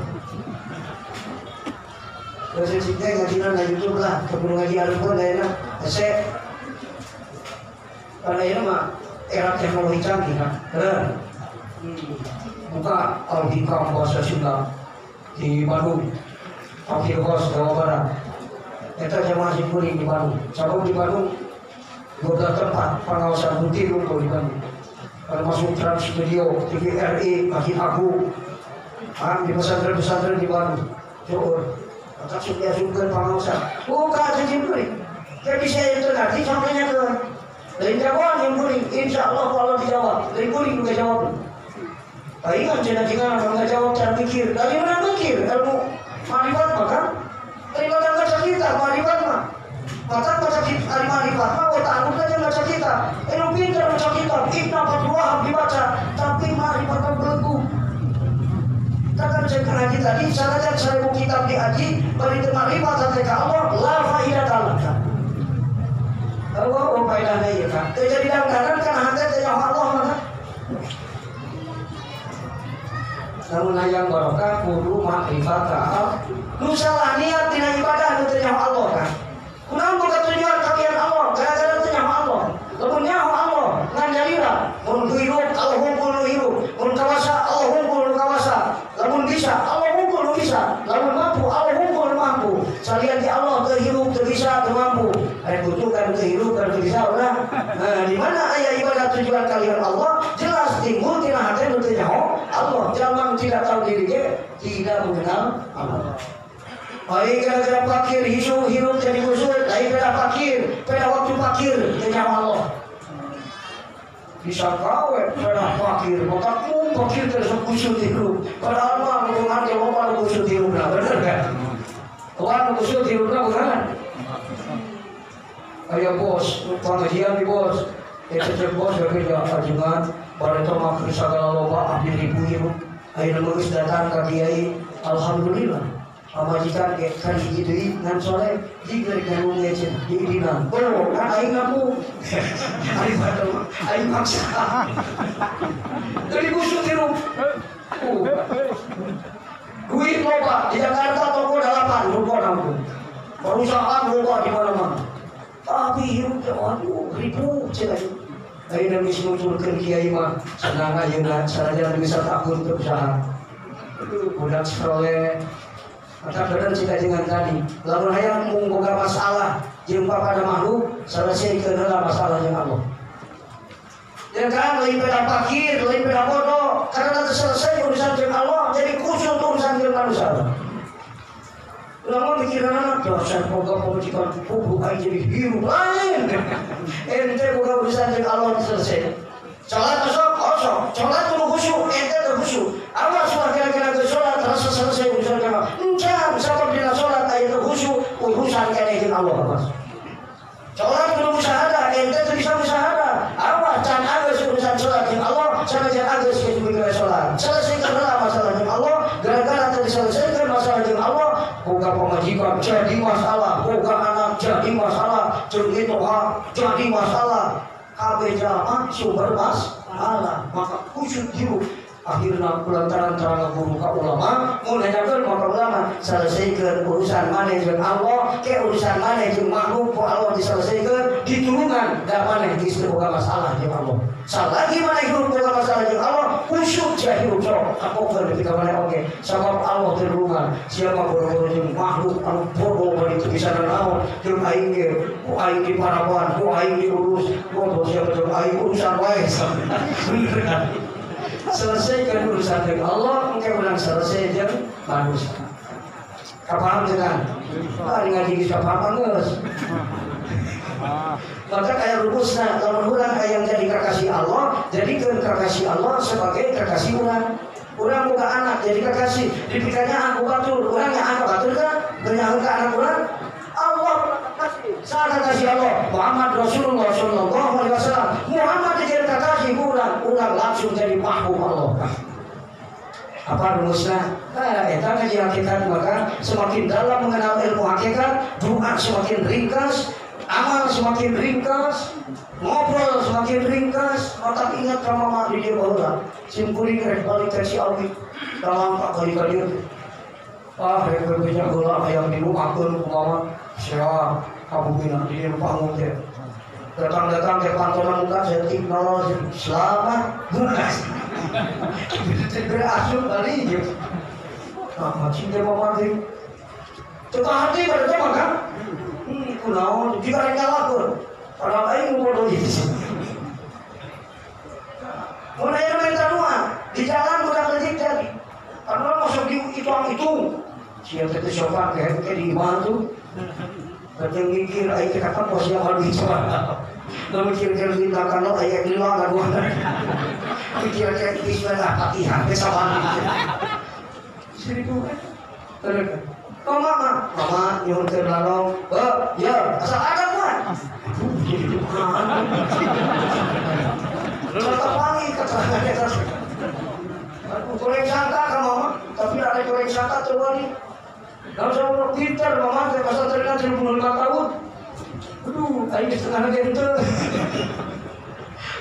Terus sih teh ngajina na YouTube lah, keburu ngaji alupun ayeuna. Hese. Karena ayeuna mah era teknologi canggih kan. Bener. Buka Al-Hikam bahasa Sunda di Bandung. Al-Hikam Jawa Barat. Eta jamaah simkuring di Bandung. Sabab di Bandung 12 tempat pengawasan rutin untuk di Bandung. Termasuk Transmedia, TVRI, Masjid Agung, di pesantren-pesantren di Bandung. Syukur. Maka sudah diasupkan pengawasan. Buka simkuring. Jadi saya itu nanti sampainya ke dari jawaban simkuring. Insya Allah kalau dijawab, dari kuring juga jawab. Ingat cina-cina kalau nggak jawab cara mikir. Dari mana mikir? Ilmu marifat maka dari mana baca kita marifat mah. Maka baca kita ari marifat mah wa ta'aluk aja baca kita. Ilmu pintar baca kitab, Ibnu Abdul Wahab dibaca, tapi marifat mah belenggu. Takkan saya ngaji tadi, sanajan 1000 kitab diaji, bari teu marifat sampai ka Allah, la faidata laka. Allah oh faedahna ieu kan. Teu jadi langganan kana hate teh Allah mah. Namun hayang barokah kudu makrifat ka Allah. Nu salah niat dina ibadah nu teu nyaho Allah kan. Kunaon boga tujuan kalian Allah, gara-gara teu nyaho Allah. Lamun nyaho Allah ngan nyalira, mun hirup Allah hungkul nu hirup, mun kawasa Allah hungkul nu kawasa, lamun bisa Allah hungkul nu bisa, lamun mampu Allah hungkul nu mampu. Salian di Allah teu hirup teu bisa teu mampu. Ari butuh kan teu hirup kan teu bisa ulah. Nah, di mana aya ibadah tujuan kalian Allah jelas timbul tina hate nu teu nyaho Allah. Jalma tidak tahu diri ge tidak mengenal Allah. Baik gara-gara fakir hisu hirup jadi busuk, lain pada fakir, pada waktu fakir teu nyaho Allah. Bisa gawe pada fakir, maka fakir terus kusut hirup. Padahal mah hubungan ke loba nu kusut hirupna, bener kan? Loba nu kusut hirupna bukan? Aya bos, pengajian di bos. Eta bos berbeda ajengan, bareto mah keur sagala loba abdi ribu hirup. Ayeuna geus datang ka kiai, alhamdulillah. Pamajikan ge kan hiji deui ngan soleh jiga digarung ge cenah diidinan. Oh, kan aing ngaku. Ari batur aing maksa. Jadi kusut hirup. Duit loba di Jakarta toko 8 ruko nampun. Perusahaan loba di mana-mana. Tapi hirup teh waduh ribu cenah. Ayeuna geus nuturkeun kiai mah senang ayeuna sanajan bisa takut teu usaha. Itu budak soleh. Maka bener cita dengan tadi. Lamun hayang mung boga masalah jeung pada makhluk, selesaikeun heula masalah jeung Allah. Ya kan lain pada fakir, lain pada bodoh, karena teu selesai urusan jeung Allah, jadi kusut urusan jeung manusia. Lamun mikiranna dasar boga pamajikan kubu aing jadi hirup lain. Ente boga urusan jeung Allah selesai. Salat osok osok, salat kudu khusyuk, ente teu khusyuk. Awas ulah kira-kira geus salat rasa selesai urusan jeung Allah. Encan sabab dina salat aya teu khusyuk, urusan keneh jeung Allah awas. Salat kudu musyahadah, ente teu bisa musyahadah. Awas can anggeus urusan salat jeung Allah, sanajan anggeus geus mikir salat. Selesaikan heula masalah jeung Allah, gara-gara teu diselesaikan masalah jeung Allah, boga pamajikan jadi masalah, boga anak jadi masalah, jeung itu jadi masalah. Kabeh jalma sumber masalah, maka kusut hirup. Akhirna kulantaran terang guru ka ulama, mun nanyakeun maka ulama selesaikan urusan maneh jeung Allah, ke urusan maneh jeung makhluk ku Allah diselesaikan, ditulungan da maneh geus teu boga masalah jeung Allah. Salagi maneh hirup boga masalah jeung Allah, kusut sia hirup sok kapokeun nepi ka maneh oge. Sabab Allah teu siapa bodoh jeung makhluk anu bodoh bari teu bisa nanaon, jeung aing ge ku aing diparaban, ku aing diurus, bodoh siapa jeung aing urusan wae. Selesaikan urusan dengan Allah, mungkin ulang selesai dengan manusia. Kapaham dengan? Ah, ngaji geus kapaham geus. Maka kayak rumusna, lamun urang hayang jadi kekasih Allah, jadikeun kekasih Allah sebagai kekasih urang. Urang boga anak jadi kekasih, dipikanya aku batur, urang nya aku batur kan, nyaho ka anak urang. Allah kasih, saha kasih Allah, Muhammad Rasulullah sallallahu alaihi wasallam. Muhammad jadi kekasih urang, urang langsung jadi mahbub Allah. Apa rumusna? Nah, eta ngaji hakikat, maka semakin dalam mengenal ilmu hakikat, doa semakin ringkas, amal semakin ringkas, ngobrol semakin ringkas. Maka ingat ka mama di dieu baheula. Sim kuring rek balik ka Ciawi, dalam kali ka dieu. Ah, rek bebeja heula hayang diluakeun ku mama. Sia kabubina di dieu panggung teh. Datang-datang ke kantoran muka setik nol selamat bukas. Berasup kali gitu. Nah, cinta mama teh. Teu hati pada teh maka. Kunaon jika rek ngalakeun. Padahal aing bodoh ieu. Mun aya minta doa di jalan budak leutik jadi. Karena masuk di hitung-hitung. Sia teh sopan ke di imah tuh. Kadang mikir aing teh kapan pos yang harus sopan. Lalu mikir keur tindakan lo aya lima gaduhan. Mikir ke bismillah Fatihah teh saban. Seribu kan. Terus mama, mama nyuhunkeun lalong. Heuh, ya, asal ada mah. Jadi dukaan. Tetap wangi keterangannya terus. Goreng sangka ka mama, tapi ada goreng sangka teu wani. Lalu saya udah pinter, mama teh pasal terkenal 35 tahun. Aduh, aing setengah lagi henteu.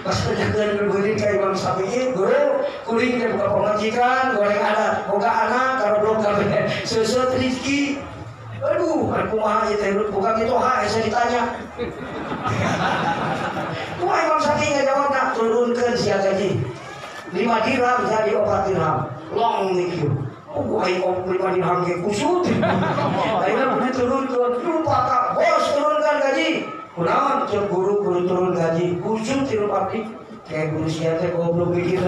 Pas penjagaan berbeli ka Imam Syafi'i, guru kuring teh buka pamajikan, goreng anak, boga anak, karoblok kabeh. Seuseut rezeki. Aduh, ari kumaha ieu teh buka kitu ha, hese ditanya. Kumaha Imam Syafi'i ngajawabna, turunkeun sia gaji. 5 dirham jadi 4 dirham. Long mikir. Oh, aing 5 dirham ge kusut. Ayeuna kudu turunkeun, lupa ka bos turunkan gaji. Kunaon cek guru kudu turun gaji, kusut tilu pabrik. Kayak guru sia teh goblok mikir.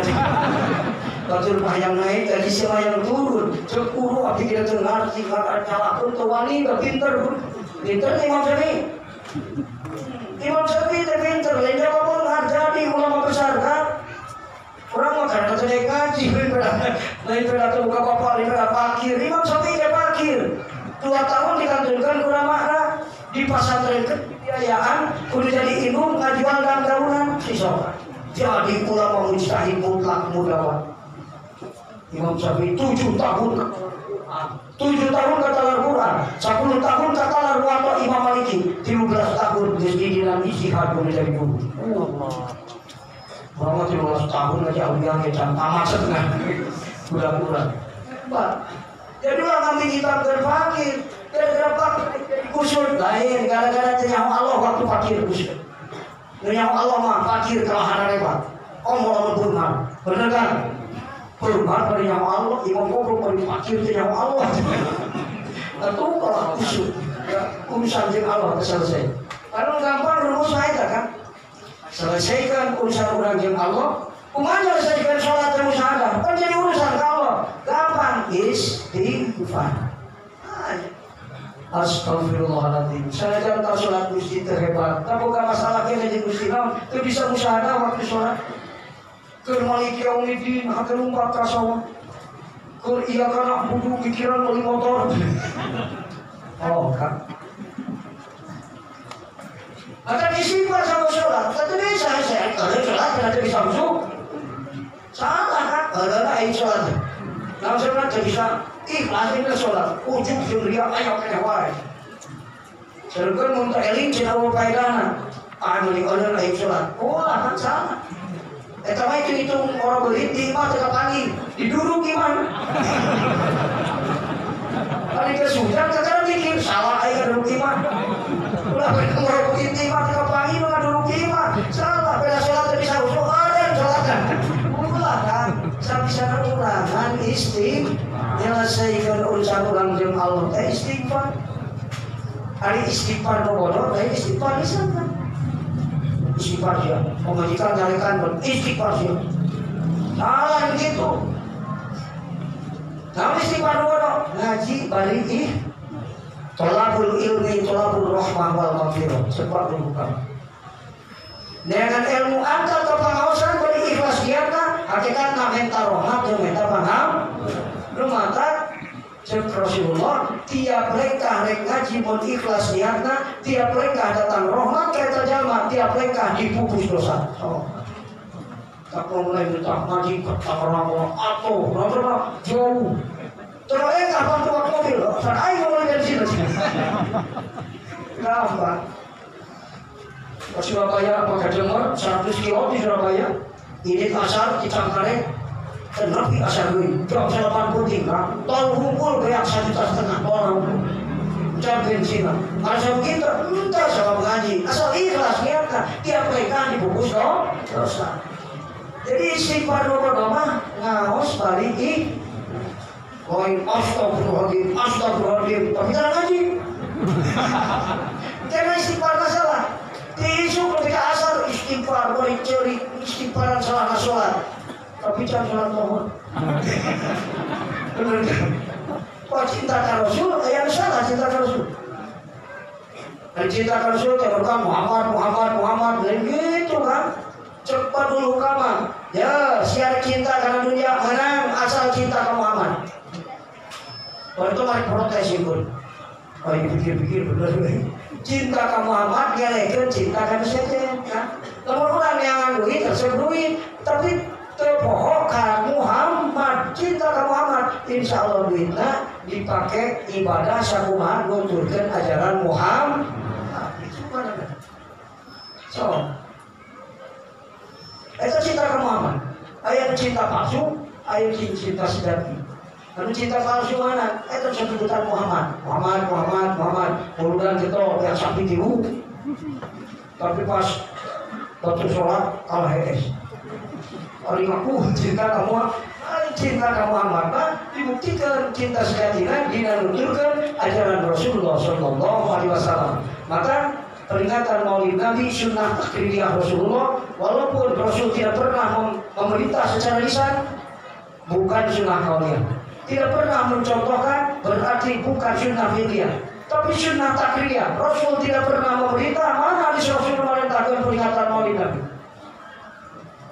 Batur mah yang naik gaji sia yang turun. Cek guru abdi kita teu ngarti nyalakeun teu wani da pinter. Pinter Imam Syafi'i. Imam Syafi'i teh pinter, lain jawab jadi ulama besar. dek ngaji, lain peda teu boga bapak, lain peda fakir. Imam Syafi'i ge fakir. 2 tahun dikantunkeun ku ramana, dipasantrenkeun biayaan, kudu jadi indung ngajual daun-daunan siswa. Jadi ulama mujtahid mutlak mudawan. Imam Syafi'i 7 tahun 7 tahun kata Al-Quran, 10 tahun kata Al-Muwatta Imam Maliki, 13 tahun geus dina ijtihad menjadi guru. Allah. Berapa 13 tahun aja udah ge can tamat setengah. Udah-udah. Hebat. Jadi orang ngambil kitab berfakir, gara-gara fakir jadi kusut, lain gara-gara teu nyaho Allah waktu fakir kusut. Teu nyaho Allah mah fakir kalahanan hebat. Omong lamun beunghar. Bener kan? Beunghar bari nyaho Allah, imam goblok bari fakir teu nyaho Allah. Tentu kalau kusut, ya, urusan jeung Allah teu selesai. Karena gampang rumus eta kan. Selesaikan urusan urang jeung Allah. Kumaha nyelesaikan sholat terus ada, kan jadi urusan ke Allah. Gampang istighfar. Astagfirullahaladzim. Sanajan tahu sholat Gusti terhebat, tapi bukan masalah kene jeung Gusti naon, teu bisa musyahadah waktu sholat. Keur maliki yaumiddin, hate lumpat ka sawah. Keur iya kana budu pikiran meuli motor. Oh, kan. Akan istighfar sama sholat, tapi bisa saya kalau sholat tidak bisa masuk. Salah kan? Kalau aing sholat, langsung kan bisa ikhlas ini sholat. Ujung jeung ria aya keneh wae. Sedengkeun mun teu eling cenah eueuh paedana. Ah meuli eureun aing sholat. Oh lah kan salah. Eta mah hitung orang beulit di imah teu kapanggih, diduruk imah. Kali geus hujan kakara mikir salah aing ngaduruk imah. Ulah orang beulit di imah teu kapanggih mah ngaduruk imah. Salah beda sholat teu bisa usul eureun sholatna. Ulah kan sabisana urangan istighfar nyelesaikan urusan urang jeung Allah teh istighfar. Ari istighfar nu bodoh teh istighfar bisa kan. Istighfar sia, pemajikan nyalekan istighfar sia. Salah gitu. Nah istighfar nu bodoh ngaji bari ih tolabul ilmi tolabul rahmah wal maghfirah sebab bukan. Dengan ilmu angkat atau pengawasan beri ikhlas niatna hakikatna minta rahmat jeung minta paham. Rumata cek Rasulullah tiap lengkah rek ngaji mun ikhlas niatna tiap lengkah datang rahmat ka eta jalma tiap lengkah dipupus dosa. Oh. Tak mulai minta ngaji ka orang atuh nonton jauh. Terus lengkah bantu mobil, san aing mulai dari sini. Kenapa? Ke Surabaya pakai Jember 100 kilo di Surabaya ini asar di Cangkareng kenapa asar duit jam 8 putih kan tol hunkul beak 1,5 juta tol hunkul jam bensin asal begitu entah sama ngaji asal ikhlas niatkan tiap mereka dibungkus dosa. Jadi istighfar mah ngaos balik ih koin astagfirullahaladzim astagfirullahaladzim tapi jangan ngaji karena istighfar masalah. Diisu ketika asar istighfar, boleh ceri istighfaran salah sholat, tapi jangan sholat mohon. Bener kan? Kalau cinta ke Rasul, yang salah cinta ke Rasul. Dan cinta ke Rasul, ya bukan Muhammad, Muhammad, Muhammad, lain gitu kan? Cepat dulu kamar. Ya, siar cinta karena dunia menang, asal cinta ke Muhammad. Kalau itu mari protes pun. Oh, ini pikir-pikir bener. Cinta ke Muhammad ngelekeun cinta ka sejen kan. Lamun urang neangan duit resep duit, tapi teu poho ka Muhammad, cinta ka Muhammad, insya Allah duitna dipake ibadah sakumaha nuturkeun ajaran Muhammad. So, eta cinta ka Muhammad. Aya cinta palsu, aya cinta sejati. Anu cinta palsu mana? Eta sebutan Muhammad, Muhammad, Muhammad, Muhammad. Muludan kita yang sapi tiru. Tapi pas waktu sholat kalah hees. Ari ngaku cinta kamu, cinta kamu Muhammad mah dibuktikan cinta sejatinya dina nuturkeun ajaran Rasulullah sallallahu alaihi wasallam. Maka peringatan Maulid Nabi sunnah takririah Rasulullah, walaupun Rasul tidak pernah memerintah secara lisan, bukan sunnah kauliyah. Tidak pernah mencontohkan, berarti bukan sunnah fi'liyah. Tapi sunnah takririah. Rasul tidak pernah memerintah, mana hadis Rasul memerintahkan peringatan Maulid Nabi?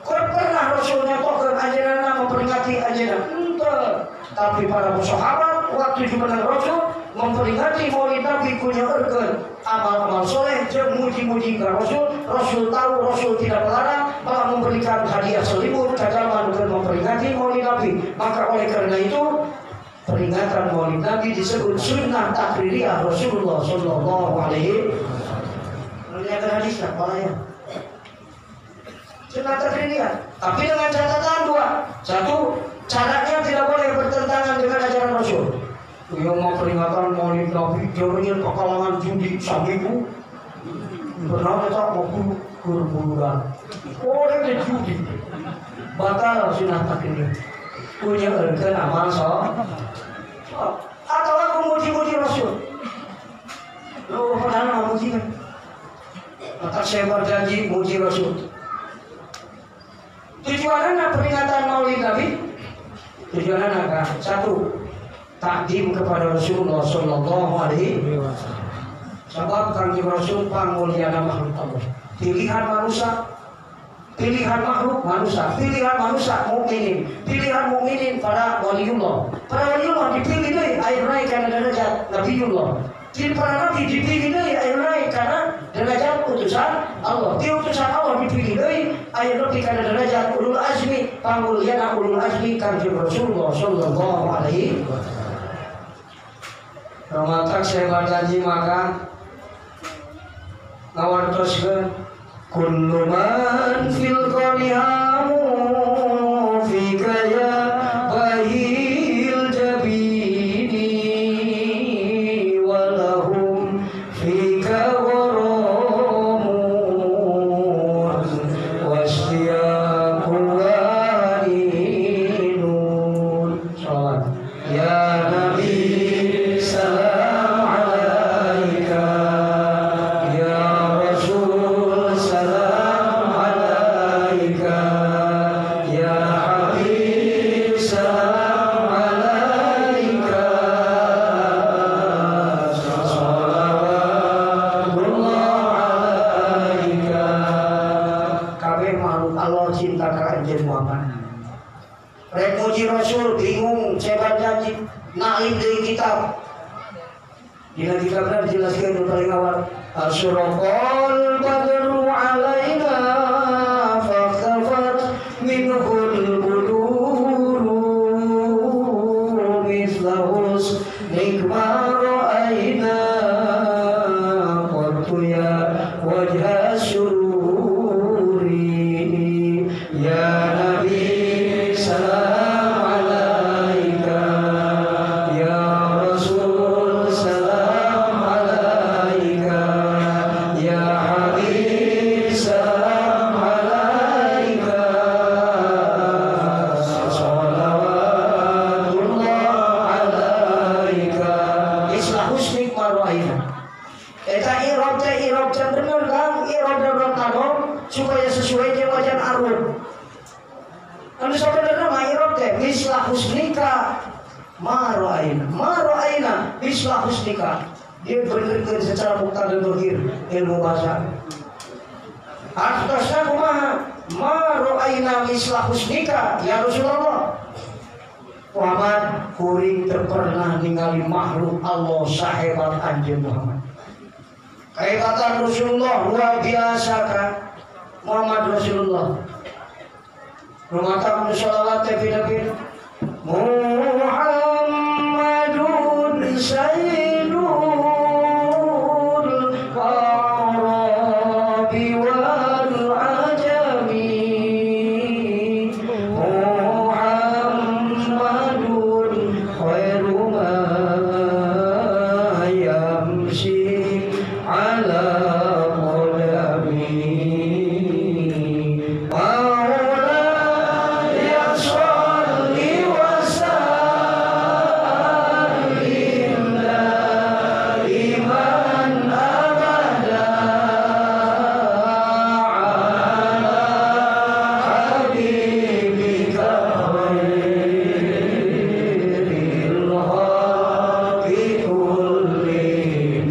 Kalau pernah Rasul nyontohkan ajaran para sahabat waktu jumeneng Rasul memperingati Maulid Nabi ku nyaeurkeun amal-amal soleh jeung muji-muji ka Rasul. Rasul tahu, Rasul tidak melarang, malah memberikan hadiah selimut ka jalma nu memperingati Maulid Nabi. Maka oleh karena itu peringatan Maulid Nabi disebut sunnah takririyah Rasulullah sallallahu alaihi wasallam. Lihat hadisnya, ya. Sunnah takririyah, tapi dengan catatan dua. Satu, caranya tidak boleh bertentangan dengan ajaran Rasul. Yang mau peringatan Maulid Nabi, jauhnya ke kalangan judi samiku. Pernah kita mau guru-guruan. Boleh dia judi. Batal sunnah takririyah. Punya erken amal so. Atau aku muji-muji Rasul. Lo pernah mau muji kan? Maka saya berjanji muji Rasul. Tujuannya peringatan Maulid Nabi? Tujuannya apa? Satu, takdim kepada Rasulullah Sallallahu Alaihi Wasallam. Sebab kanjeng Rasul panguliana makhluk Allah. Pilihan manusia, pilihan makhluk manusia, pilihan manusia mukminin, pilihan mukminin para waliullah. Para waliullah dipilih deui air naik karena derajat nabiullah. Jadi para nabi dipilih deui air naik karena derajat utusan Allah. Di utusan Allah dipilih deui air lebih karena derajat ulul azmi, panguliana ulul azmi kanjeng Rasulullah Sallallahu Alaihi Wasallam. Ramatak saya berjanji maka ngawartoskeun kullu man fil qanihamu fika ya bahil jabini walahum fika gharamun washtiyaqu waninun. Shalawat ya Nabi salam alaika ya Rasul salam alaika ya Habib salam alaika salawatullah alaika. Kabeh makhluk Allah cinta ka anjeun Muhammad. Rek muji Rasul bingung sebat janji nalim deui kitab. Dina kitabna dijelaskeun nu paling awal asyraqal badru alaina fakhafat minhul buduru mithla husnik ma ra'aina qattu ya wajha sururi ya Nabi salam alaika ya Rasul salam alaika ya Habib salam alaika salawatullah alaika. Islah husnik ma ra'aina. Eta i'rab teh i'rab teh bener Kang, i'rab dan tadom supaya sesuai jeung wajan arun. Anu sabenerna mah i'rab teh mislah husnika ma ra'aina, ma ra'aina mislah husnika. Dia benerkeun secara muqtada zahir ilmu bahasa. Artosna kumaha? Ma ra'aina mislah husnika ya Rasulullah. Muhammad kuring teu pernah ningali makhluk Allah sahebat anjeun Muhammad. Kehebatan Rasulullah luar biasa kan Muhammad Rasulullah. Rumata sholawat teh pina-pina Muhammadun sayyidul arabi wal ajami Muhammadun khairu ma yamshi ala qadami Maulaya sholli wa sallim daiman abada ala habibika khairil khalqi kullihim.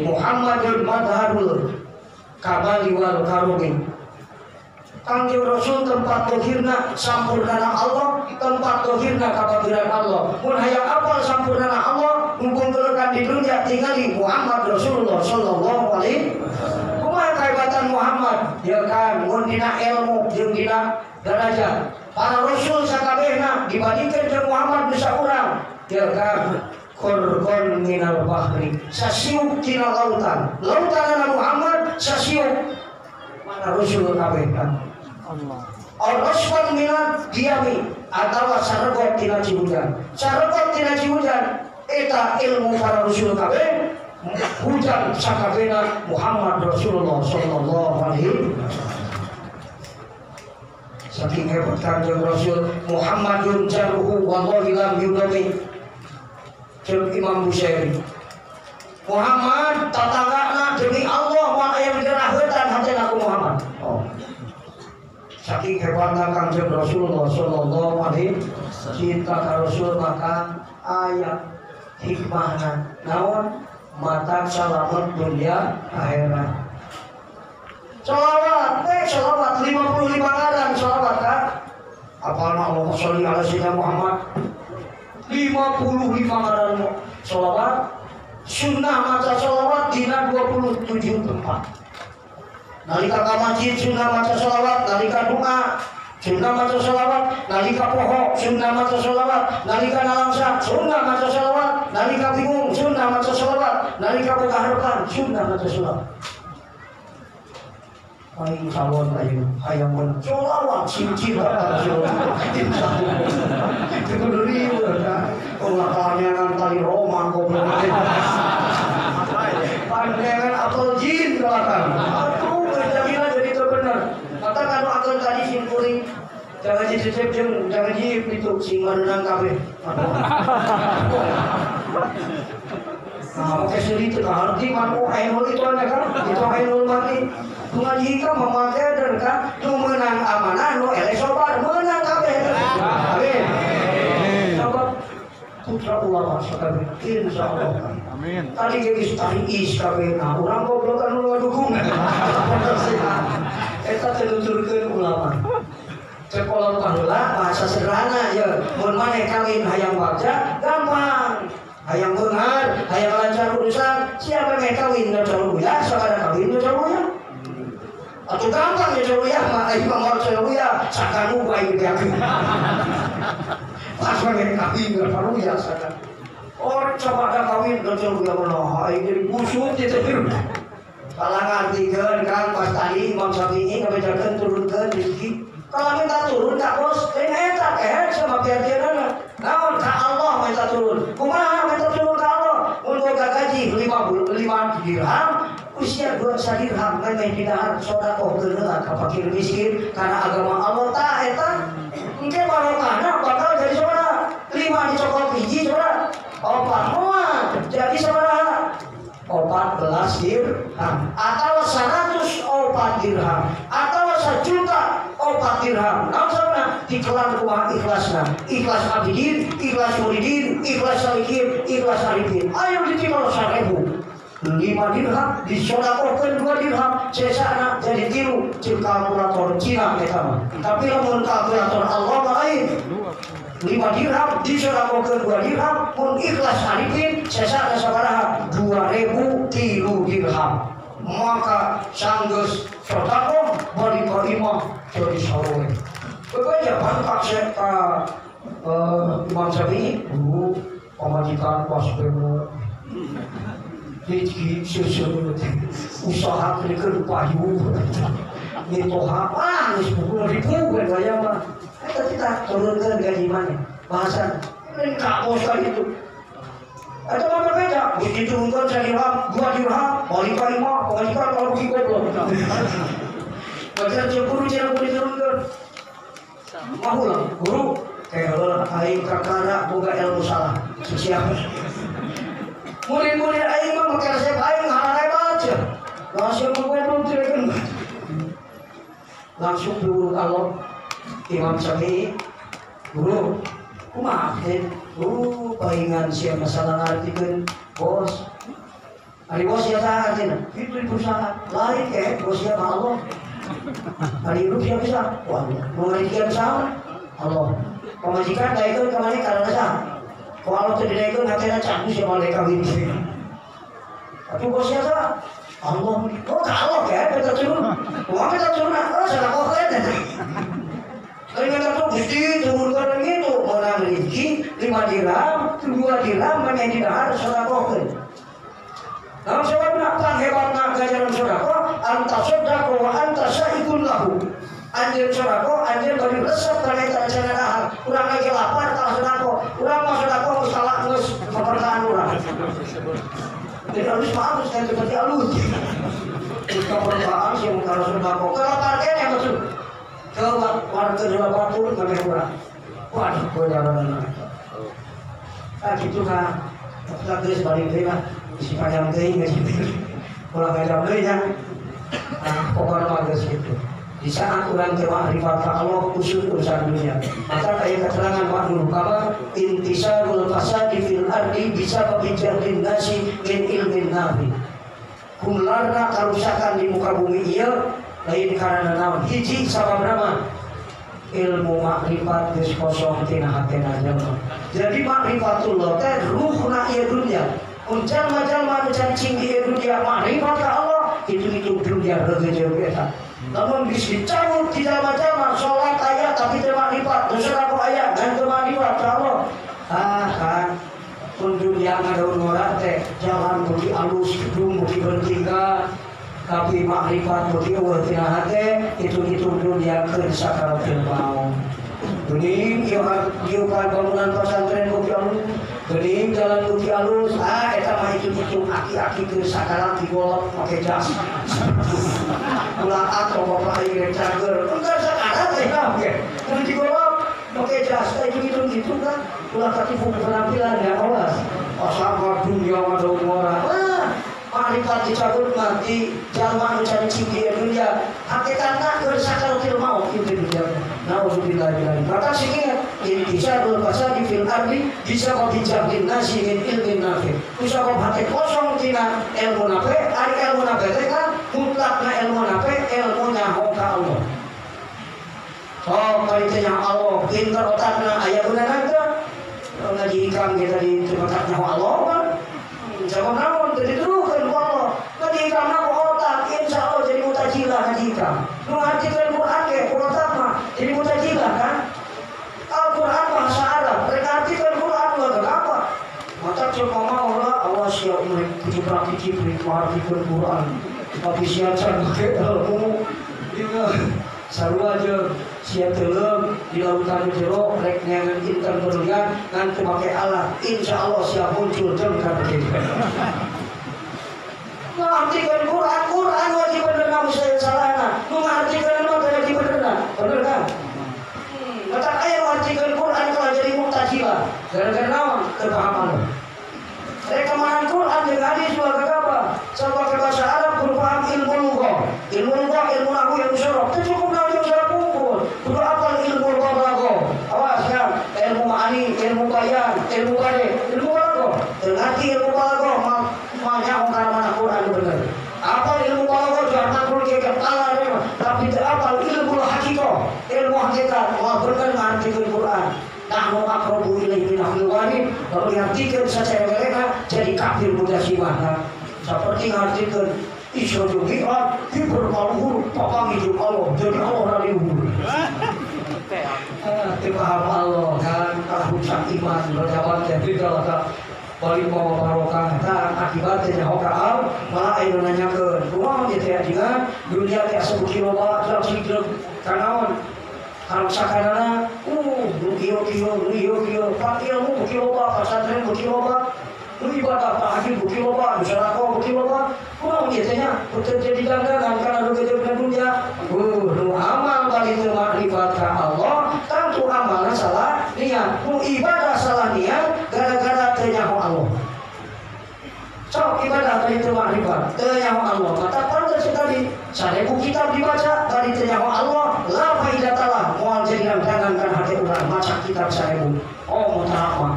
Muhammadul madharul kamali wal karumi. Kangjeng Rasul tempat dohirna sampurnana Allah, tempat dohirna kabagiran Allah. Mun hayang apal sampurnana Allah, mumpung kelekan di dunia tingali Muhammad Rasulullah sallallahu alaihi wasallam. Kumaha kahebatan Muhammad? Ya kan, mun dina ilmu jeung dina derajat. Para rasul sakabehna dibandingkeun jeung Muhammad bisa urang. Ya kan, korban minal bahri, sasiuk tina lautan. Lautanana Muhammad sasiuk para rasul kabehna. Allah. Oroswan minat diami atau saregot tina cihujan. Saregot tina cihujan eta ilmu para rasul kabeh hujan sakabehna Muhammad Rasulullah sallallahu alaihi wasallam. Saking hebat Kanjeng Rasul Muhammadun jaruhu wallahi lam yudami. Ceuk Imam Busairi. Muhammad tatanggana demi Allah moal aya digeraheutan hatena ku Muhammad. Oh. Saking hebatna Kangjeng Rasulullah sallallahu alaihi wasallam, cinta ka Rasul maka aya hikmahna naon mata salamet dunia akhirat. Salawat teh salawat 55 ngaran salawat kan? Apalna Allahumma sholli ala sayyidina Muhammad 55 ngaran salawat. Sunnah maca salawat dina 27 tempat. Nalika ka masjid sunnah maca sholawat, nalika doa sunnah maca sholawat, nalika poho sunnah maca sholawat, nalika nalangsa sunnah maca sholawat, nalika bingung sunnah maca sholawat, nalika boga harapan sunnah maca sholawat. Aing calon ayeuna hayang meunang sholawat sing cinta ka Rasulullah. Teu kudu riweuh ka ulah kahanyangan tali Roma goblok. Pandangan apel jin belakang. Aduh, jadilah jadi terbenar. Maka kalau akan tadi simpuling, jangan ji cecep jeung, jangan ji itu sing marenang kabeh. Nah, oke seuri teu kaharti manu ainul itu nya kan, itu ainul mati. Ngaji ka mamake dan ka nu meunang amanah nu eleh sobar meunang kabeh. Amin. Sabab putra ulama sakabeh insyaallah. Amin. Tadi geus tari is kabeh nah urang goblok anu ngadukung. Eta teh nuturkeun ulama. Cek ulama baheula bahasa sederhana ye, mun maneh kawin hayang bagja gampang. Hayang beunghar, hayang lancar urusan, siapa meh kawin nyocol uyah, sakada kawin nyocol uyah. Atuh gampang nyocol uyah mah aing mah nyocol uyah, sakanu bae diakeun. Pas meh kawin nyocol uyah sakanu. Orang coba ada kawin nyocol uyah mah aing jadi busuk gitu. Kalah ngartikeun kan pas tadi Imam Syafi'i ngabejakeun turunkeun rezeki. Kalau minta turun ka bos, lain eta kehed sama piarkeunana. Naon ka Allah minta turun. Kumaha minta turun ka Allah? Mun boga gaji 55 dirham, usia 2 dirham memeh didahar sedekah heula ka fakir miskin karena agama Allah tah eta. Engke barokahna bakal jadi sabaraha? 5 dicokot hiji sabaraha? 4 moal jadi sabaraha? 14 dirham atau 104 dirham atau 1.004 dirham. Naon sababna? Dikelan kumaha ikhlasna. Ikhlas abidin, ikhlas muridin, ikhlas salikin, ikhlas arifin. Ayo ditinggal 1000. 5 dirham disodakohkeun 2 dirham, sesana jadi 3 jeung kalkulator Cina eta mah. Tapi lamun kalkulator Allah mah lain. 5 dirham disodakohkeun 2 dirham, mun ikhlas arifin sesana sabaraha? 2003 dirham. Maka sanggeus sodakoh bari ka imah jadi sarowe. Bebeja pangkat ka Imam Syafi'i, guru pamajikan pas bemo rezeki susu usaha keur payu mitoha ah geus 10.000 we gaya mah. Eta kita turunkeun gaji maneh. Bahasa lain ka bos ka itu. Eta mah berbeda. Geus diturunkeun 1 dirham, 2 dirham, balik ka imah, pamajikan kalau ki goblok. Baca guru cenah diturunkeun. Mahulah guru kayak aing kakara boga ilmu salah. Siap. Murid-murid aing mah make resep aing hararebat cenah. Langsung goblok direkeun. Langsung diurut Allah Imam Syafi'i, guru kumaha teh? Guru paingan sia masalah ngartikeun bos. Ari bos sia saha artina? Kitu di perusahaan. Lain ke bos sia mah Allah. Ari hirup siapa sah? Ku Allah. Nu ngarejekian saha? Allah. Pamajikan daekeun ka maneh karena saha? Ku Allah teu didaekeun hatena canggus ya moal kawin. Tapi bosnya saha? Allah. Oh ka Allah ya minta turun. Kumaha minta turun? Oh sedekah we. Kalau minta turun Gusti turunkan gitu, menang rezeki 5 dirham, 2 dirham mana yang didahar sedekahkeun. Nah, sebabna panghebatna ganjaran sedekah anta sedekah wa anta sa'ikun lahu. Anjeun sedekah anjeun bari resep kana eta rencana dahar. Urang lagi lapar tah sedekah. Urang mah sedekah geus salah geus paperkaan urang. Jadi alus mah alus kan seperti alus. Geus paperkaan sih mun kana sedekah. Kelapar keneh maksud. Ke warga dua batur kabeh urang. Waduh godaran. Ah kitu ka. Kita geus balik deui lah. Si panjang teuing geus kitu. Ulah ngajam deui nya. Ah pokona mah geus kitu. Di saat urang teu makrifat ka Allah usul urusan dunia. Maka aya keterangan Pak Nur Kama intisarul fasadi fil ardi bisa bijahlin nasi min ilmin nafi. Kumlarna karusakan di muka bumi ieu lain karena naon hiji sababna mah ilmu makrifat geus kosong tina hatena jelema. Jadi makrifatullah teh ruhna ieu dunia. Mun jalma-jalma nu cacing di ieu dunia makrifat ka Allah hitung-hitung dunia reugeujeung eta. Namun geus dicabut di jalma-jalma salat aya tapi teu makrifat, sedekah aya ngan teu makrifat ka Allah. Ah kan mun dunia ngadaun ngora teh jalan beuki alus, gedung beuki bertingkat tapi makrifat beuki eueuh tina hate hitung-hitung dunia keur sakaratil maut. Geuning ieu bangunan pesantren beuki alus, geuning jalan beuki alus, ah eta mah hitung-hitung aki-aki keur sakarat digolok make jas. Ulah atau bapak aing rek cager, enggak sakarat teh oge. Kudu digolok make jas teh hitung-hitung kan ulah katipu penampilan ya awas. Asa dunia ngadaun ngora. Ah, makrifat dicabut mati jalma anu cacing di dunia hakikatna keur sakaratil maut kitu dunia. Nauzubillah min dzalik. Maka sing ingat intisarul fasadi fil ardi bisa bijahlin nasi min ilmin nafi. Kusabab hate kosong tina ilmu nafi, ari ilmu nafi teh kan mutlakna ilmu nafi, ilmu nyaho ka Allah. So kali teh nyaho Allah, pinter otakna aya gunana teh. Ngaji hikam ge tadi teu otak nyaho Allah mah. Sabab naon teu dituduhkeun ku Allah. Ngaji hikam ku otak insyaallah jadi mutajilah ngaji hikam. Nu ngartikeun Quran ge ku otak mah jadi mutajilah kan. Al-Quran bahasa Arab, mereka artikan Quran lah kenapa? Mata cuma mau lah, awas ya mereka kiciprak-kicip mereka Quran. Tapi siap pakai ilmu, iya sarua aja siap telem di lautan jero, rek neangan intan berlian, nanti pakai alat, insya Allah siap muncul jengkar begitu. Mengartikan Quran, Quran wajib bener kamu saya salahna, mengartikan mah wajib bener, bener kan? Maka aya mengartikan Quran kalau jadi muktazilah, gara-gara naon kepahaman. Rekaman Quran jeung hadis dua apa? Sabab bahasa Arab kudu paham ilmu lughah. Ilmu lughah, ilmu nahwu, ilmu sharaf. Teu cukup nahwu jeung sharaf unggul. Kudu apal ilmu balaghah. Awas kan, ilmu ma'ani, ilmu bayan, ilmu bade, ilmu balaghah. Teu ngarti ilmu balaghah mah nyaho kana mana Quran nu bener. Apal ilmu balaghah jangan makul ke kepala tapi teu apal ilmu hakikah. Ilmu hakikat moal bener ngartikeun Quran. Nahnu aqrabu ilaihi min hablil warid, lalu ngartikeun sacerewelena jadi kafir mutasimah. Seperti ngartikeun Isra jeung Mi'raj hiber kaluhur papanggih jeung Allah, jadi Allah ra luhur. Teu paham Allah kan karusak iman berjabat teh bidal ka balik mawa barokah tah akibatnya nyaho ka Allah malah aya nu nanyakeun kumaha ieu teh ajengan dunia teh asa beuki loba drag kanaon karusakanana nu kieu-kieu nu ieu-kieu pak ilmu beuki loba pasantren beuki loba nu ibadah tahajud beuki loba nu sedekah beuki loba kumaha ieu teh nya teu jadi dandanan kana nu geujeun dunia nu amal bali teu makrifat ka Allah tangtu amalna salah niat nu ibadah salah niat gara-gara teu nyaho Allah. Sok ibadah bali teu makrifat teu nyaho Allah maka pantes tadi 1000 kitab dibaca bali teu nyaho Allah la faidatalah moal jadi dandanan kana hate urang maca kitab 1000 oh mutarafa.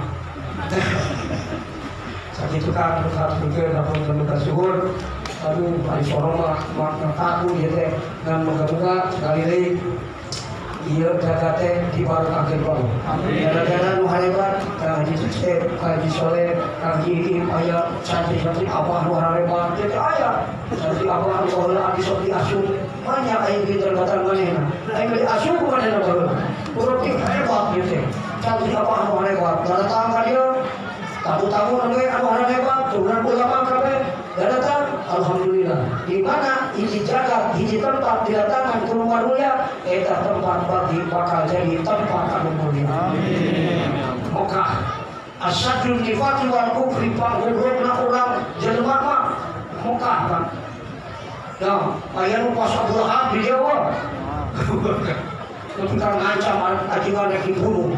Sakitu kan luka syukur. Aduh, ari sorong mah makna kaku ieu teh ngan muga-muga sekali deui ieu jagat teh dibarokahkeun ku Allah. Gara-gara nu harebat Kang Haji Sep, Kang Haji Soleh, Kang Haji Iim aya santri-santri abah nu harebat teh aya. Santri abah nu baheula abdi sok diasup. Banyak aya geus manehna. Aya geus diasup manehna baheula. Urang teh hebat ieu teh. Santri abah nu harebat datang ka dieu. Tamu-tamu anu hebat, turunan ulama kabeh datang, alhamdulillah. Di mana hiji jagat, hiji tempat didatangkan ku nu mulia, eta tempat bagi bakal jadi tempat anu mulia. Amin. Mekah asadul nifaqi wal kufri panggobrogna urang jelema mah Mekah kan. Nah, aya nu pas Abu Lahab di dieu mah. Tukang ngancam ajengan rek dibunuh.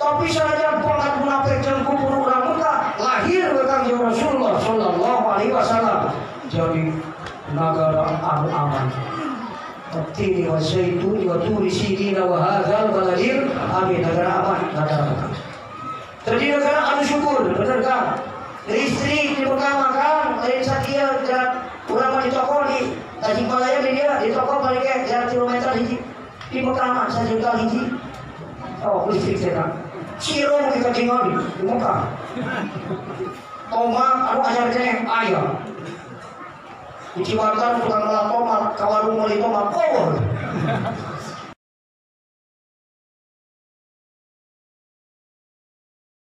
Tapi saja pangkat munafik jeung kufur urang Mekah lahir we Kangjeng Rasulullah sallallahu alaihi wasallam jadi nagara anu aman. Tini wa zaitun wa turi sinina wa hadzal baladil amin, negara aman, negara Mekah. Jadi negara anu syukur, bener Kang. Listrik di Mekah mah Kang, lain sakieu jarak urang mah di toko di Tasikmalaya di dia di toko paling ge jarak kilometer hiji. Di Mekah mah sajengkal hiji. Oh, listrik teh Kang. Cirong kita tinggal di Mekah. Tomat anu anyar keneh aya. Di Ciwantan tukang melak tomat, ka warung meuli tomat, oh.